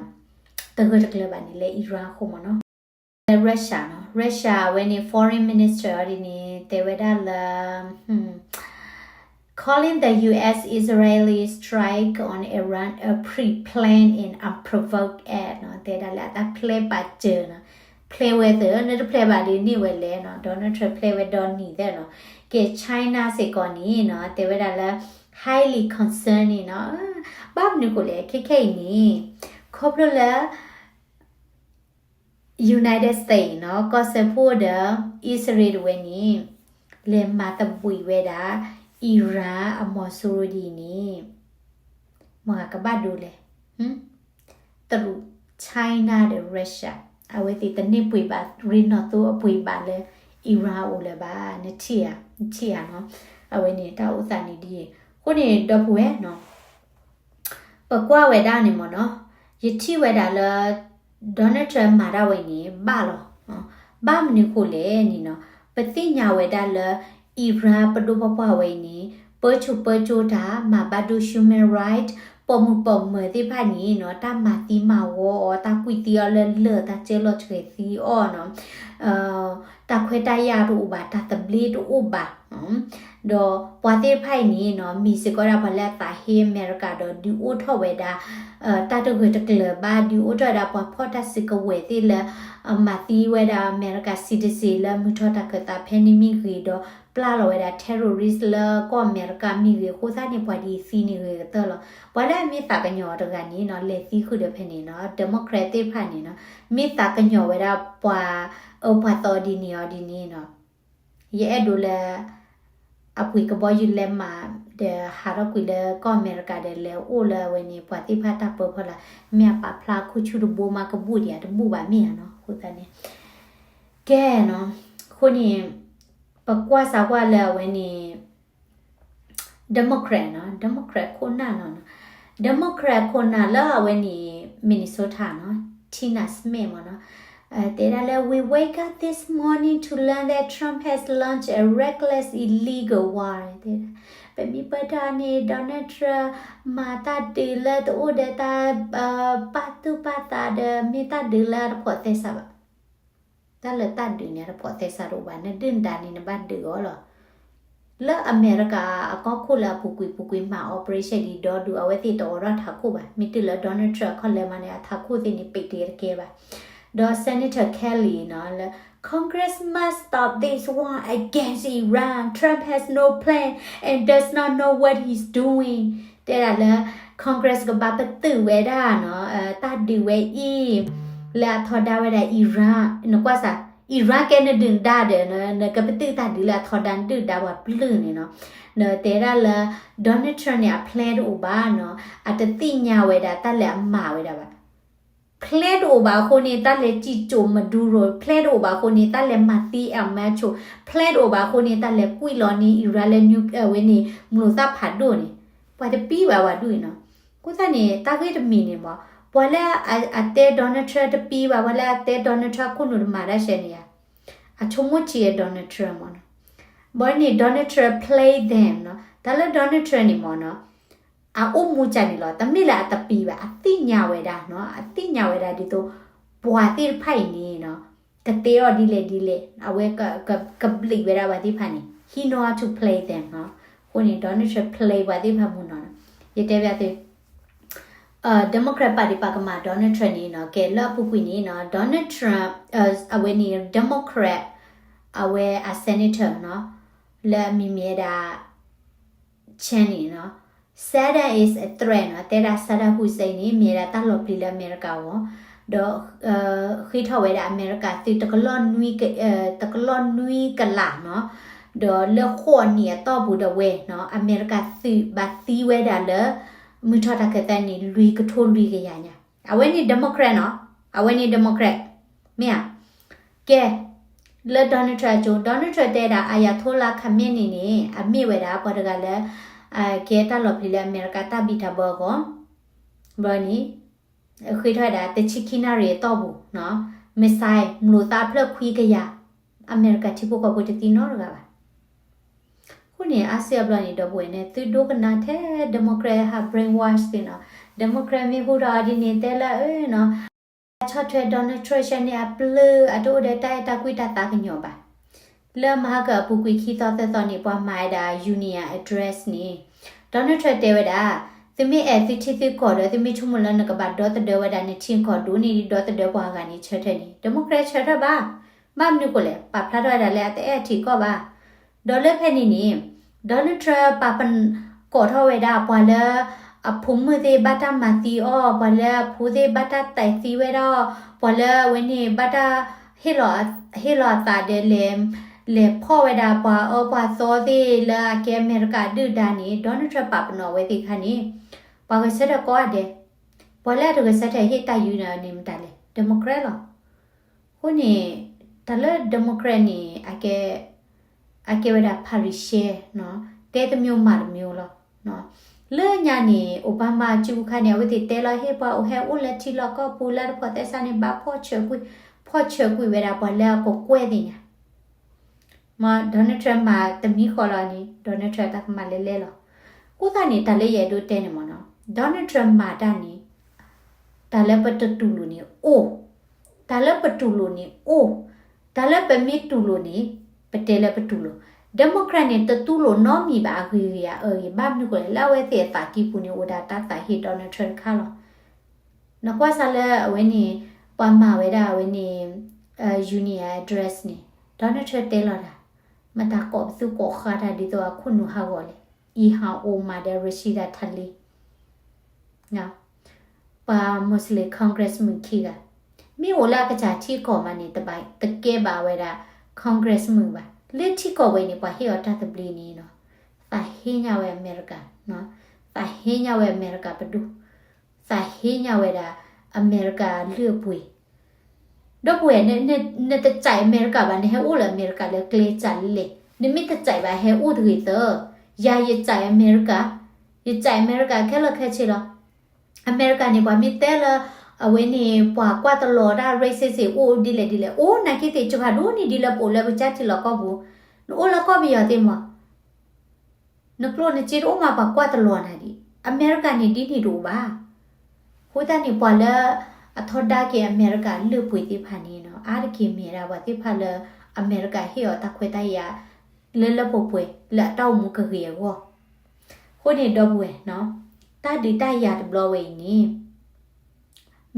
တဂၢၢ်တကျၢၤဘၣ်န့ၣ်လၢ Iran အဃိမ့ၢ်နီၤ. လၢ Russia နီၤ, Russia အဝဲန့ၣ် foreign minister အီၤဒ်န့ၣ် တဲဝဲဒၣ်လၢ calling the U S Israeli strike on Iran a pre-planned and unprovoked act နီၤ, တဲဒၣ်လၢအတၢ်ဖျဲးပာ်စၢၤနီၤ, ဖျဲးဝဲသ့ၣ် နတဖျဲးဘၣ်ဒီးန့ၢ်ဝဲလဲၣ်နီၤ, Donald Trump ဖျဲးဝဲဒီနံၤသ့ၣ်နီၤ, ကဲ China စ့ၢ်ကီးန့ၣ်နီၤ တဲဝဲဒၣ်လၢ highly concerning နီၤ, ဘၣ်မနုၤဃိလဲၣ် ခဲခဲအံၤန့ၣ် ခီဖျိလၢ United States နီၤ ကီၢ်စၢဖှိၣ်ဒီး အံၣ်စရ့လးတဝဲန့ၣ် လဲၤမၤသဘှံးဝဲဒၣ် Iran အမီၤစိရိၤဒ်အံၤန့ၣ် မ့ၢ်ဂၤကဘၣ်ဒိလဲၣ်, တရူး China ဒီး Russia အဝဲသ့ၣ်တန့ၢ်ပှ့ၤဘၣ် ရ့နီၣ်သိအပှ့ၤဘၣ်လၢ Iran အအိၣ်လၢၤဘၣ်, နထံၣ်ဧါ, နထံၣ်ဧါနီၤ, အဝဲန့ၣ်တၢ်အိၣ်သးန့ၣ်ဒ်အံၤ, အဃိန့ၣ် ဒီပုၢ်ဝဲၢ်နီၤ ပကွၢ်ဝဲဒၣ်န့ၣ်မ့ၢ်နီၤ, ယထံၣ်ဝဲဒၣ်လၢ Donald Trump မၤတၢ်ဝဲန့ၣ် ဘၣ်လီၤ. ဘၣ်မနုၤဃိလဲၣ်န့ၣ်နီၤ, ပသ့ၣ်ညါဝဲဒၣ်လၢ Iran ပဒိၣ်ပပှၢ်ဝဲအံၤန့ၣ် ပၢဆူၣ်ပၢစိတၢ် မၤဘၣ်ဒိ human right, ပိာ်မုၣ်ပိာ်မၢၤသ့ၣ်တဖၣ်န့ၣ်နီၤ တၢ်မၤသံမၤဝီအီၤ, တၢ်ကွံာ်သံအီၤလၢလၢၢ်, တၢ်စၢလီၤဆှဲးသံအီၤနီၤ တၢ်ခွဲးတၢ်ယာ်တအိၣ်ဘၣ်, တၢ်သဘျ့တအိၣ်ဘၣ်, ဒီးပှၤသ့ၣ်တဖၣ်အံၤန့ၣ်နီၤ မ့ၢ်စ့ၢ်ကီးဒၣ်ပှၤလၢအသးဟ့အမဲရကၤဒီး ဒုးအိၣ်ထီၣ်ဝဲဒၣ် တၢ်တဂၢၢ်တကျၢၤဘၣ်, ဒုးအိၣ်ထီၣ်ဝဲဒၣ်ပှၤဖီၣ်တၢ်စုကဝဲၤသ့ၣ်လၢ မၤသံဝဲဒၣ်အမဲရကၤ citizen လၢမုၢ်ထီၣ်တၢ်ခၢၣ်သးဖဲန့ၣ်မ့ၢ်ဂ့ၤ, ဒီးပျၢ်လီၤဝဲဒၣ် terrorist လၢကီၢ်အမဲရကၤမ့ၢ်ဂ့ၤ, အဃိသတးန့ၣ် ပှၤဒ်အံၤသံန့ၣ်ဂ့ၤကတၢၢ်လီၤ. ပှၤလၢအမ့ၢ်သးကညီၤတဂၤန့ၣ်နီၤ လဲၤသံဃုာ်ဒီးဖဲန့ၣ်နီၤ Democrat သ့ၣ်တဖၣ်န့ၣ်နီၤ မ့ၢ်သးကညီၤဝဲဒၣ်ပှၤအၢပှၤသီဒ်န့ၣ်အီၤဒ်န့ၣ်နီၤ ယအဲၣ်ဒိးလၢ အပှ့ၤကဘီယူၤလဲၤမၤဒီး ဟးထီၣ်ကွံာ်လၢကီၢ်အမဲရကၤဒီး လဲၤအိၣ်လၢအဝဲန့ၣ် ပှၤသ့ၣ်တဖၣ်တၢ်ပၢဖီလာ်, မ့ၢ်အပာ်ဖျါခိၣ်ဆူၣ်တဘိမးကဘူၣ်ဒံးဧါ, တဘူၣ်ဘၣ်မ့ၢ်ဧါနီၤ, အဃိသတးန့ၣ် ကဲနီၤ, အဃိန့ၣ် ပကွၢ်စးကွၢ်လၢအဝဲန့ၣ် Democrat နီၤ, Democrat ခိၣ်နၢ်နီၤ, Democrat ခိၣ်နၢ်လၢအဝဲန့ၣ် Minnesota နီၤ, Tina Smith မ့ၢ်နီၤ, တဲဒၣ်လၢ we wake up this morning to learn that Trump has launched a reckless illegal war တဲဒၣ်, ပမ့ၢ်ပၢတၢ်န့ၣ် Donald Trump မၤတၢ်ဒုးလၢတအိၣ်ဒီးတၢ် ပာ်သူၣ်ပာ်သးဒီး မ့ၢ်တၢ်ဒုးလၢအတဖိးသဲစးဘၣ် တၢ်လၢတၢ်ဒုးန့ၣ် အတဖိးသဲစးတအိၣ်ဘၣ်, နဒုၣ်နဒါန့ၣ် နဘၣ်ဒုးအီၤလီၤ. လၢအမဲရကၤအကီၢ်ခိၣ်လၢအပူၤကွံာ်ပူၤကွံာ်မၤ operation ဒ်ဒီဒူၣ် အဝဲသ့ၣ်တအိးထီၣ်ထးခိၣ်ဘၣ်. မ့ၢ်တုၤလၢ Donald Trump ခီၣ်လဲမးန့ၣ် အထးခိၣ်သ့ၣ်န့ၣ် ပံးတကဲဘၣ်. ဒီး Senator Kelly နီၤ လၢ Congress must stop this war against Iran. Trump has no plan and does not know what he's doing. တဲဒၣ်လၢ Congress ကဘၣ်ပတုာ်ဝဲဒၣ်နီၤ တၢ်ဒုးဝဲအံၤ လၢအထီဒါဝဲဒၣ် Iran နကွၢ်စး Iran ကဲနဒုၣ်နဒါဒီး နကပတုာ်တၢ်ဒုးလၢအထီဒါ နဒုၣ်ဒါပှၤပျုၢ်န့ၣ်နီၤ. နတဲဒၣ်လၢ Donald Trump န့ၣ် အ plan တအိၣ်ဘၣ်နီၤ, အတသ့ၣ်ညါဝဲဒၣ်တၢ်လဲၤအမၤဝဲဒၣ်ဘၣ်. Plan တအိၣ်ဘၣ်အဃိန့ၣ် တၢ်လဲၤစံၣ်စိၤ Maduro, plan တအိၣ်ဘၣ်အဃိန့ၣ် တၢ်လဲၤမၤသံ El Macho, plan တအိၣ်ဘၣ်အဃိန့ၣ် တၢ်လဲၤကွံာ်လီၤန့ၢ် Iran လၢ အဝဲန့ၣ် မျိာ်သၣ်ဖးဒိၣ်န့ၣ် ပှၤတပံဘၣ်ဝဲဒၣ်အံၤနီၤ. အဃိသတးန့ၣ် တၢ်ဂ့ၢ်တမံၤန့ၣ်မ့ၢ် ပှၤလၢအတဲ Donald Trump တပံဘၣ်, ပှၤလၢအတဲ Donald Trump ခိၣ်နူာ်တမၤတၢ်ဆဲန့ၣ်ဧါ, အဆိကမိၣ်ဆံး Donald Trump မ့ၢ်နီၤ. ဘၣ်န့ၣ် Donald Trump play them နီၤ, တၢ်လၢ Donald Trump န့ၣ်မ့ၢ်နီၤ အအိၣ်မူကၢ်န့ၣ်လီၤ, တမ့ၢ်လၢအတပံဘၣ်, အသ့ၣ်ညါဝဲဒၣ်နီၤ, အသ့ၣ်ညါဝဲဒၣ်ဒ်သိး ပှၤသ့ၣ်တဖၣ်အံၤန့ၣ်နီၤ ကတဲအီၤဒ်လဲၣ်ဒ်လဲၣ်, အဝဲကဘျံးဝဲဒၣ်ပှၤသ့ၣ်တဖၣ်န့ၣ် he know how to play them နီၤ. အဃိန့ၣ် Donald Trump play ပှၤသ့ၣ်တဖၣ်မ့ၢ်နီၤ, ယတဲဘၣ်သု Democrat party ပာ်ကမၣ် Donald Trump န့ၣ်နီၤ, ကဲလၢအပူၤကွံာ်န့ၣ်နီၤ Donald Trump အဝဲန့ၣ် Democrat အဝဲအ senator နီၤ လၢအမံၤမ့ၢ်ဝဲဒၣ် Cheney နီၤ, Saddam is a threat နီၤ, တဲဒၣ် Saddam Hussein န့ၣ် မ့ၢ်ဝဲဒၣ်တၢ်လီၤပျံၤလၢအမဲရကၤအဂီၢ်, ဒီး ဃ့ထီၣ်ဝဲဒၣ်အမဲရကၤသုး တကလီၢ်နွံကလးနီၤ, ဒီးလၢဃိးနံၣ်အတီၢ်ပူၤဒီးဝဲနီၤ အမဲရကၤသုးဘၣ်သံဝဲဒၣ်လၢ မုၢ်ထီၣ်တၢ်ခၢၣ်သးန့ၣ် လွံၢ်ကထိလွံၢ်ကယၤညါ, အဝဲန့ၣ် Democrat နီၤ, အဝဲန့ၣ် Democrat မ့ၢ်ဧါ. ကဲ လၢ Donald Trump အကၠိ Donald Trump တဲဒၣ် Ayatollah Khamenei န့ၣ် အမ့ၢ်ဝဲဒၣ်ပှၤတဂၤလၢ ကဲတၢ်လီၤပျံၤလၢအမဲရကၤတၢ်ဘံၣ်တၢ်ဘၢအဂီၢ်, ဘျီန့ၣ် ဃ့ထီၣ်ဝဲဒၣ် တဆံခံနၣ်ရံၣ်အတီၢ်ပူၤနီၤ missile မျိာ်သၣ်ဖျၢၣ်ခွံကယၤ, အမဲရကၤထံဖိကီၢ်ဖိတသံနီတဂၤဘၣ်. အဃိန့ၣ် အါစုအါဘျီန့ၣ် ဒီပုၢ်ဝဲၢ်န့ၣ် သုဒိကနၣ်ထဲ Democrat ဟး brainwash သ့ၣ်နီၤ, Democrat မ့ၢ်ဟူထီၣ်အီၤဒ်န့ၣ် တဲလၢအၢနီၤ ဆီၣ်ထွဲ Donald Trump ဆဲန့ၣ် အပျၢၢ်အတအိၣ်ဒီးတၢ်အဲၣ်တၢ်ကွံတၢ်သးကညီၤဘၣ်. လၢမဟါကအပူၤကွံာ်ခံသီသၢသီန့ၣ် ပှၤမၤဝဲဒၣ် Union Address န့ၣ် Donald Trump တဲဝဲဒၣ်, သုမ့ၢ်အဲၣ်သုထံသုကီၢ်ဒီး သုမ့ၢ်ဆိကမိၣ်လၢနကဘၣ်ဒီသဒၢဝဲဒၣ်နထံကီၢ်ဒိၣ်န့ၣ် ဒီသဒၢပှၤဂၤန့ၣ် ဆၢထၢၣ်န့ၣ် Democrat ဆၢထၢၣ်ဘၣ်. ဘၣ်မနုၤဃိလဲၣ်, ပာ်ဖျါထီၣ်ဝဲဒၣ်လၢအတအဲၣ်ထံကီၢ်ဘၣ်. ဒီးလၢဖဲန့ၣ်န့ၣ် Donald Trump ပာ်ပနီၣ်ထီၣ်ဝဲဒၣ်ပှၤလၢ အဖိမုၣ်သ့ၣ်ဘၣ်တၢ်မၤသံအီၤ, ပှၤလၢအဖိသ့ၣ်ဘၣ်တၢ်တဲာ်သံဝဲဒၣ်, ပှၤလၢအဝဲန့ၣ်ဘၣ်တၢ်ဟ့ၣ်လီၤ, ဟ့ၣ်လီၤအသးဒီးလဲၤ, လဲၤဖီၣ်ဝဲဒၣ်ပှၤအၢပှၤသီသ့ၣ်လၢအကဲအမဲရကၤဒုၣ်ဒါန့ၣ် Donald Trump ပာ်ပနီၣ်အဝဲသ့ၣ်အခါန့ၣ် ပှၤဂဲၤဆၢထၢၣ်ကိးဂၤဒဲး, ပှၤလၢအတဂဲၤဆၢထၢၣ်ဟ့ၣ်တၢ်ယူန့ၣ်မတၤလဲၣ်, Democrat လီၤ. အဃိန့ၣ် တၢ်လၢ Democrat န့ၣ် အကဲဝဲဒၣ် ဖၤရံၤၡဲ, တဲတမျိုးမၤတမျိုးလီၤ. လၢညါန့ၣ် Obama စုခါန့ၣ် အဝဲသ့ၣ်တဲလီၤဟ့ၣ်ပှၤအိၣ်ဟဲအိၣ်လၢထံလီၢ်ကီၢ်ပူၤ လၢတဖိးသဲစးန့ၣ် ဘၣ်ဖီၣ်ဆၢကွံာ်, ဖီၣ်ဆၢကွံာ်ဝဲဒၣ်ပှၤလၢအကကွဲၢ်သ့ၣ်ညါ မ့ၢ် Donald Trump မၤတမံၤဃီလီၤန့ၣ် Donald Trump တၢ်ကမၤလဲၤလဲၤလီၤ. အဃိသတးန့ၣ် တၢ်လၢယအဲၣ်ဒိးတဲန့ၣ်မ့ၢ်နီၤ Donald Trump မၤတၢ်န့ၣ် တၢ်လၢပတတူၢ်လိာ်န့ၣ်အိၣ်, တၢ်လၢပတူၢ်လိာ်န့ၣ်အိၣ်, တၢ်လၢပမ့ၢ်တူၢ်လိာ်န့ၣ် ပတဲလၢပတူၢ်လိာ်. Democrat န့ၣ် တတူၢ်လိာ်နီတမံၤဘၣ်အဂ့ၤဂ့ၤအအၢဂ့ၤ ဘၣ်မနုၤဃိလဲၣ် လၢအဝဲသ့ၣ်အသးကံၢ်ပူၤန့ၣ် အိၣ်ဒၣ်တၢ်သးဟ့ Donald Trump တခါလီၤ. နကွၢ်စၢ်လၢအဝဲန့ၣ် ပှၤမၤဝဲဒၣ်အဝဲန့ၣ် Union Address န့ၣ် Donald Trump တဲလီၤတၢ်, မတၤကိးပသူကိးဃါတၢ်ဒ်သိးအခိၣ်နူာ်ဟးဂီၤလဲၣ်, Ilhan Omar ဒီး Rashida Tlaib ပှၤ Muslim Congress မုၣ်ခံဂၤ, မ့ၢ်အိၣ်လၢအကစၢ်ထံကီၢ်မးန့ၣ် တဘၣ်တကဲဘၣ်ဝဲဒၣ် Congress မုၣ်ဘၣ်. လၢထံကီၢ်ဝဲန့ၣ် ပှၤဟ့ၣ်အီၤတၢ်သဘျ့န့ၣ်နီၤ, သးဟ့ညါဝဲအမဲရကၤ, သးဟ့ညါဝဲအမဲရကၤပဒိၣ်, သးဟ့ညါဝဲဒၣ် အမဲရကၤအလုၢ်အပှ့ၤ ဒီပုၢ်ဝဲၢ်, နတကြိုက်အမဲရကၤဘၣ် နဟဲအိၣ်လၢအမဲရကၤလၢကျဲစၢ်လဲၣ်, နမ့ၢ်တကြိုက်ဘၣ်ဟဲအိၣ်တဂ့ၤသၢ, ယၤယကြိုက်အမဲရကၤ, ယကြိုက်အမဲရကၤခဲလၢာ်ခဲဆ့လီၤ. အမဲရကၤန့ၣ် ပှၤမ့ၢ်တဲလၢ အဝဲန့ၣ် ပှၤကွၢ်တလီၤတၢ် racist အိၣ်ဒ်လဲၣ်ဒ်လဲၣ်, အိၣ်နာ်က့သ့ၣ် စှၤဒိၣ်န့ၢ်ဒ်လၢပအိၣ်လၢပကစၢ်ထံလီၢ်ကီၢ်ပူၤ, နအိၣ်လၢကီၢ်ပယီၤသ့ၣ်မး နကျိၣ်နစ့တအိၣ်မး ပှၤကွၢ်တလီၤနၤဒံး, အမဲရကၤန့ၣ်ဒ်န့ၣ်တအိၣ်ဘၣ်. အဃိသတးန့ၣ် ပှၤလၢအထီဒါက့ၤအမဲရကၤအလုၢ်အပှ့ၤသ့ၣ်တဖၣ်န့ၣ်နီၤ အါတက့ၢ်မ့ၢ်ဝဲဒၣ်ပှၤသ့ၣ်တဖၣ်လၢ အမဲရကၤဟ့ၣ်အီၤတၢ်ခွဲးတၢ်ယာ် လၢလၢပှဲၤပှဲၤလၢအတၢ်အိၣ်မူကဂ့ၤအဂီၢ်. အဃိန့ၣ်ဒီပုၢ်ဝဲၢ်နီၤ တၢ်ဒုးတၢ်ယၤတဘျီဝဲအံၤန့ၣ်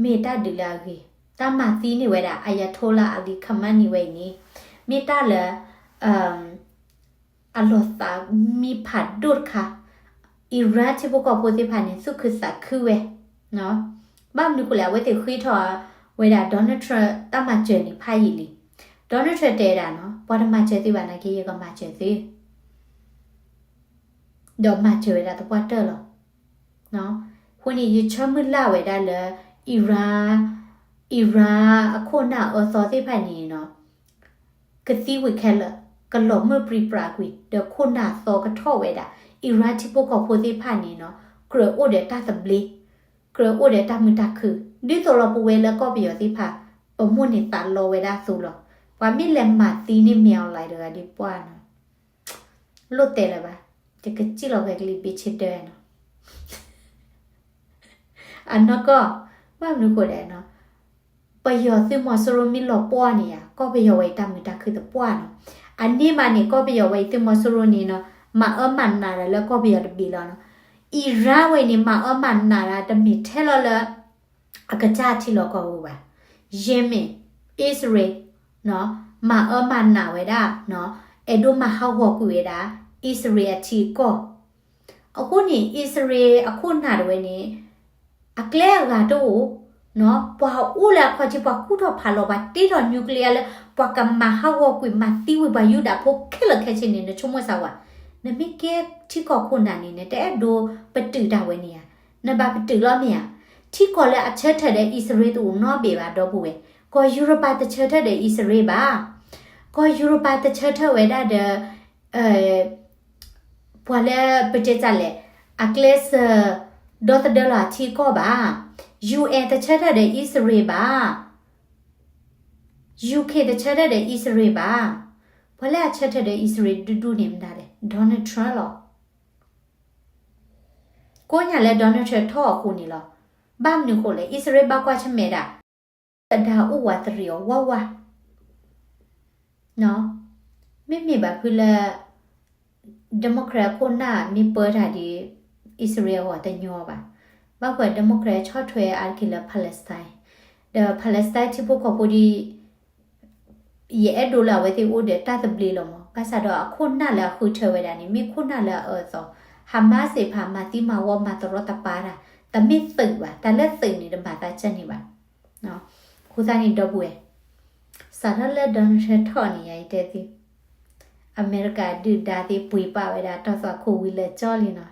မ့ၢ်တၢ်ဒုးလၢအဂ့ၤ, တၢ်မၤသံန့ၢ်ဝဲဒၣ် Ayatollah Ali Khamenei ဝဲအံၤန့ၣ် မ့ၢ်တၢ်လၢ အလီၤသးမံဖးဒိၣ်တခါ, Iran ထံဖိကီၢ်ဖိသ့ၣ်တဖၣ်န့ၣ် သူၣ်ခုသးခုဝဲ, ဘၣ်မနုၤအဃိလဲၣ် အဝဲသ့ၣ်ဃ့ထီၣ်ဝဲဒၣ် Donald Trump တၢ်မၤစၢၤန့ၣ်ဖးယံာ်လံ. Donald Trump တဲဒၣ်နီၤ ပှၤတမၤစၢၤသုဘၣ်နာ်က့ ယကမၤစၢၤသု ဒီးမၤစၢၤဝဲဒၣ်သပှၢ်တၢၢ်လီၤ. အဃိန့ၣ် ယဆၢမုၢ်လၢ်ဝဲဒၣ်လၢ Iran, Iran အခိၣ်နၢ်အၢသီသ့ၣ်တဖၣ်န့ၣ်နီၤ ကသံဝံၤခဲလၢာ်, ကလီၤမုၢ်ပြံပြးကွံာ် ဒီးခိၣ်နၢ်သီကထီၣ်ဝဲဒၣ် Iran ထံဖိကီၢ်ဖိသ့ၣ်တဖၣ်န့ၣ်နီၤ ကြၢးအိၣ်ဒီးတၢ်သဘျ့, ကြၢးအိၣ်ဒီးတၢ်မုာ်တၢ်ခုၣ် ဒ်သိးလီၤပဝဲလၢကီၢ်ပယီၤသ့ၣ်တဖၣ် ပမိၢ်န့ၣ်သးလီဝဲဒၣ်အသိးလီၤ. ပှၤမ့ၢ်လဲၤမၤသံန့ၢ်မ့ၢ် online တဂၤဒ်ပှၢ်နီၤ လိၣ်တဲလၢၤဘၣ်, ယကစံၣ်လီၤဂဲၤကလံၤဘ့ၣ်ဆ့ဒၢနီၤ အနီၢ်ကီၢ်, ဘၣ်မနုၤဃိလဲၣ်နီၤ, ပယီၤသုးမီၤစိရိၤမ့ၢ်လီၤပှီၢ်န့ၣ်ဧါ ကီၢ်ပယီၤဝဲအံၤတၢ်မုာ်တၢ်ခုၣ်တပှၢ်နီၤ. အန့ၣ်မးန့ၣ် ကီၢ်ပယီၤဝဲအံၤသုးမီၤစိရိၤန့ၣ်နီၤ မၤအၢမၤနးဒီးလၢကီၢ်ပယီၤတဘ့ၣ်လီၤနီၤ. Iran ဝဲအံၤန့ၣ် မၤအၢမၤနးဒီးတမ့ၢ်ထဲလီၤလၢ အကစၢ်ထံလီၢ်ကီၢ်ပူၤဘၣ်. Yemen, Israel မၤအၢမၤနးဝဲဒၣ်, အဲၣ်ဒိးမၤဟးဂီၤကွံာ်ဝဲဒၣ် Israel အထံအကီၢ်. အဃိန့ၣ် Israel အခိၣ်နၢ်တဝဲန့ၣ် အကျဲအဂၤတအိၣ်, ပှၤအိၣ်လၢအခီၣ်ထံး ပှၤကူၣ်ထီၣ်ဖးလီၤ ပှၤတ့ထီၣ် nuclear လၢ ပှၤကမၤဟးဂီၤကွံာ်မၤသံဝံၤပှၤယူဒၤဖိခဲလၢာ်ခဲဆ့န့ၣ် နဆိကမိၣ်စၢ်ဝဲ, နမ့ၢ်ကဲထံကီၢ်ခိၣ်နၢ်န့ၣ် နတအဲၣ်ဒိးပတုာ်တၢ်ဝဲန့ၣ်ဧါ, နဘၣ်ပတုာ်လီၤမ့ၢ်ဧါ. ထံကီၢ်လၢအဆၢထၢၣ်ဒီး Israel တအိၣ်နီတဘ့ၣ်ဘၣ် ဒီပုၢ်ဝဲၢ်, ကီၢ်ယူရပၤတဆၢထၢၣ်ဒီး Israel ဘၣ်, ကီၢ်ယူရပၤတဆၢထၢၣ်ဝဲဒၣ်ဒီး ပှၤလၢပတဲတၢ်လဲၣ်, အကျဲးစၢး ဒီသဒၢလီၤအထံအကီၢ်ဘၣ်, UN တဆၢထၢၣ်ဒီး Israel ဘၣ်, UK တဆၢထၢၣ်ဒီး Israel ဘၣ်, ပှၤလၢအဆၢထၢၣ်ဒီး Israel ဒူဒူန့ၣ်မတၤလဲၣ်, Donald Trump လီၤ. ကိးညါလၢ Donald Trump ထီၣ်အဃိန့ၣ်လီၤ. ဘၣ်မနုၤဃိလဲၣ်, Israel ဘၣ်ကွၢ်ဆၢၣ်မဲာ်ဒၣ် တဒါအိၣ်ဝးတရံးအီၤဝါဝါ, မ့မ့ၢ်ဘၣ်ဖုလၢ Democrat အခိၣ်နၢ်မ့ၢ်ပၢတၢ်ဒီး အံၣ်စရ့လးအဂီၢ်တညီဘၣ်. ဘၣ်ဃး Democrat ဆီၣ်ထွဲအါတက့ၢ်လၢ Palestine, ဒီး Palestine ထံဖိကီၢ်ဖိဒီး ယအဲၣ်ဒိးလၢအဝဲသ့ၣ်အိၣ်ဒီးတၢ်သဘျ့လီၤမး, ဘၣ်ဆၣ်ဒီးအခိၣ်နၢ်လၢအဃုထၢဝဲဒၣ်န့ၣ် မ့ၢ်ခိၣ်နၢ်လၢအအၢအသီ, Hamas သ့ၣ်တဖၣ် မၤသံမၤဝီမၤတရီတပါတၢ်, တမ့ၢ်သုးဘၣ်, တၢ်လၢသုးန့ၣ် တဘၣ်သးကၢန့ၢ်ဘၣ်. အဃိသတးန့ၣ် ဒီပုၢ်ဝဲၢ်, စးထီၣ်လၢ Donald Trump ထီၣ်န့ၣ် ယတဲသု, အမဲရကၤဒုၣ်ဒါသ့ၣ်ပှ့ၤပာ်ဝဲဒၣ်တီၢ်သွၣ်ခိၣ်ဝံၤလၢာ်ကၠီလံနီၤ.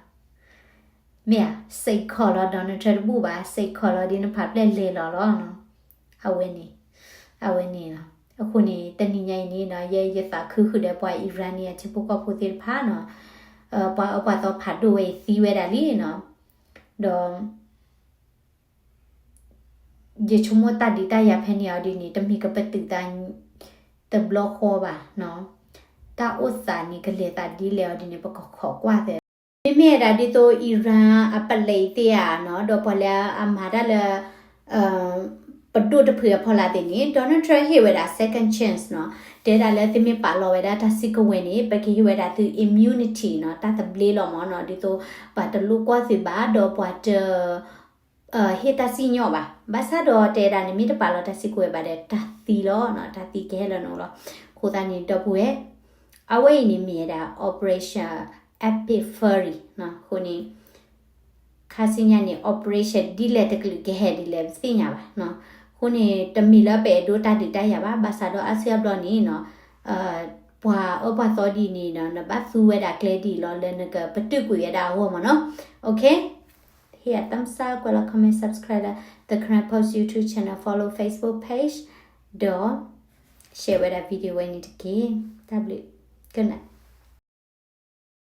မ့ၢ်ဧါ, စ့ၢ်ကီးလီၤ Donald Trump တဘူၣ်ဘၣ်, စ့ၢ်ကီးလီၤဒ်နဖးဖျဲၣ်လဲၤလီၤလီၤနီၤ. အဝဲန့ၣ်, အဝဲန့ၣ်လီၤ. အဃိန့ၣ် တနံၤညါအံၤန့ၣ်နီၤ ယဲ ယသးခုဃုာ်ဒီးပှၤ Iranian ထံဖိကီၢ်ဖိသ့ၣ်တဖၣ်နီၤ, ပှၤအၢပှၤသီဖးဒိၣ်ဝဲအံၤသံဝဲဒၣ်လံနီၤ, ဒီး ယဆိကမိၣ်တၢ်ဒုးတၢ်ယၤဖဲန့ၣ်အီၤဒ်န့ၣ် တမ့ၢ်ကပတုာ်သးတဘျီဃီဘၣ်နီၤ, တၢ်အိၣ်သးန့ၣ် ကလဲၤသးဒ်လဲၣ်အီၤဒ်န့ၣ် ပကခိးကွၢ်သဲး မ့မ့ၢ်ဝဲဒၣ်ဒ်သိး Iran အပလံးသ့ၣ်ဧါနီၤ, ဒီးပှၤလၢအမၤတၢ်လၢ ပဒိၣ်တဖုအဖီလာ်သ့ၣ်န့ၣ် Donald Trump ဟ့ၣ်ဝဲဒၣ် second chance နီၤ, တဲဒၣ်လၢသုမ့ၢ်ပာ်လီၤဝဲဒၣ်တၢ်စုကဝဲၤန့ၣ် ပကဟ့ၣ်ဝဲဒၣ်သု immunity နီၤ, တၢ်သဘျ့လီၤမးနီၤ, ဒ်သိးပှၤတလိၣ်ကွၢ်သုဘၣ် ဒီးပှၤတ ဟ့ၣ်တၢ်စံၣ်ညီၣ်ဘၣ်. ဘၣ်ဆၣ်ဒီးတဲဒၣ်န့ၣ် မ့ၢ်တပာ်လီၤတၢ်စုကဝဲၤဘၣ်ဒီး တၢ်သံလီၤနီၤ, တၢ်သံကဟဲလၢနအိၣ်လီၤ. အဃိသတးန့ၣ် ဒီပုၢ်ဝဲၢ်, အဝဲအံၤန့ၣ်မ့ၢ်ဝဲဒၣ် Operation Epic Fury နီၤ, အဃိန့ၣ် ခါဆူညါန့ၣ် operation ဒ်လဲၣ်တကလုာ်ကဟဲဒ်လဲၣ်ပသ့ၣ်ညါဘၣ်နီၤ. အဃိန့ၣ် တမ့ၢ်လၢပအဲၣ်ဒိးတၢ်ဒုးတၢ်ယၤဘၣ်, ဘၣ်ဆၣ်ဒီးအါစုအါဘျီန့ၣ်နီၤ ပှၤအၢပှၤသီဒ်န့ၣ်နီၤ နဘၣ်သူဝဲဒၣ်ကျဲဒ်အံၤလီၤ လၢနကပတုာ်ကွံာ်ဝဲဒၣ်အဂီၢ်မးနီၤ. Okay, hit a thumbs up, ကွဲးလီၤ comment, subscribe လၢ The Karen Post YouTube channel, follow Facebook page ဒီး share ဝဲဒၣ် video ဝဲန့ၣ်တက့ၢ်. တၢ်ဘျုး, good night.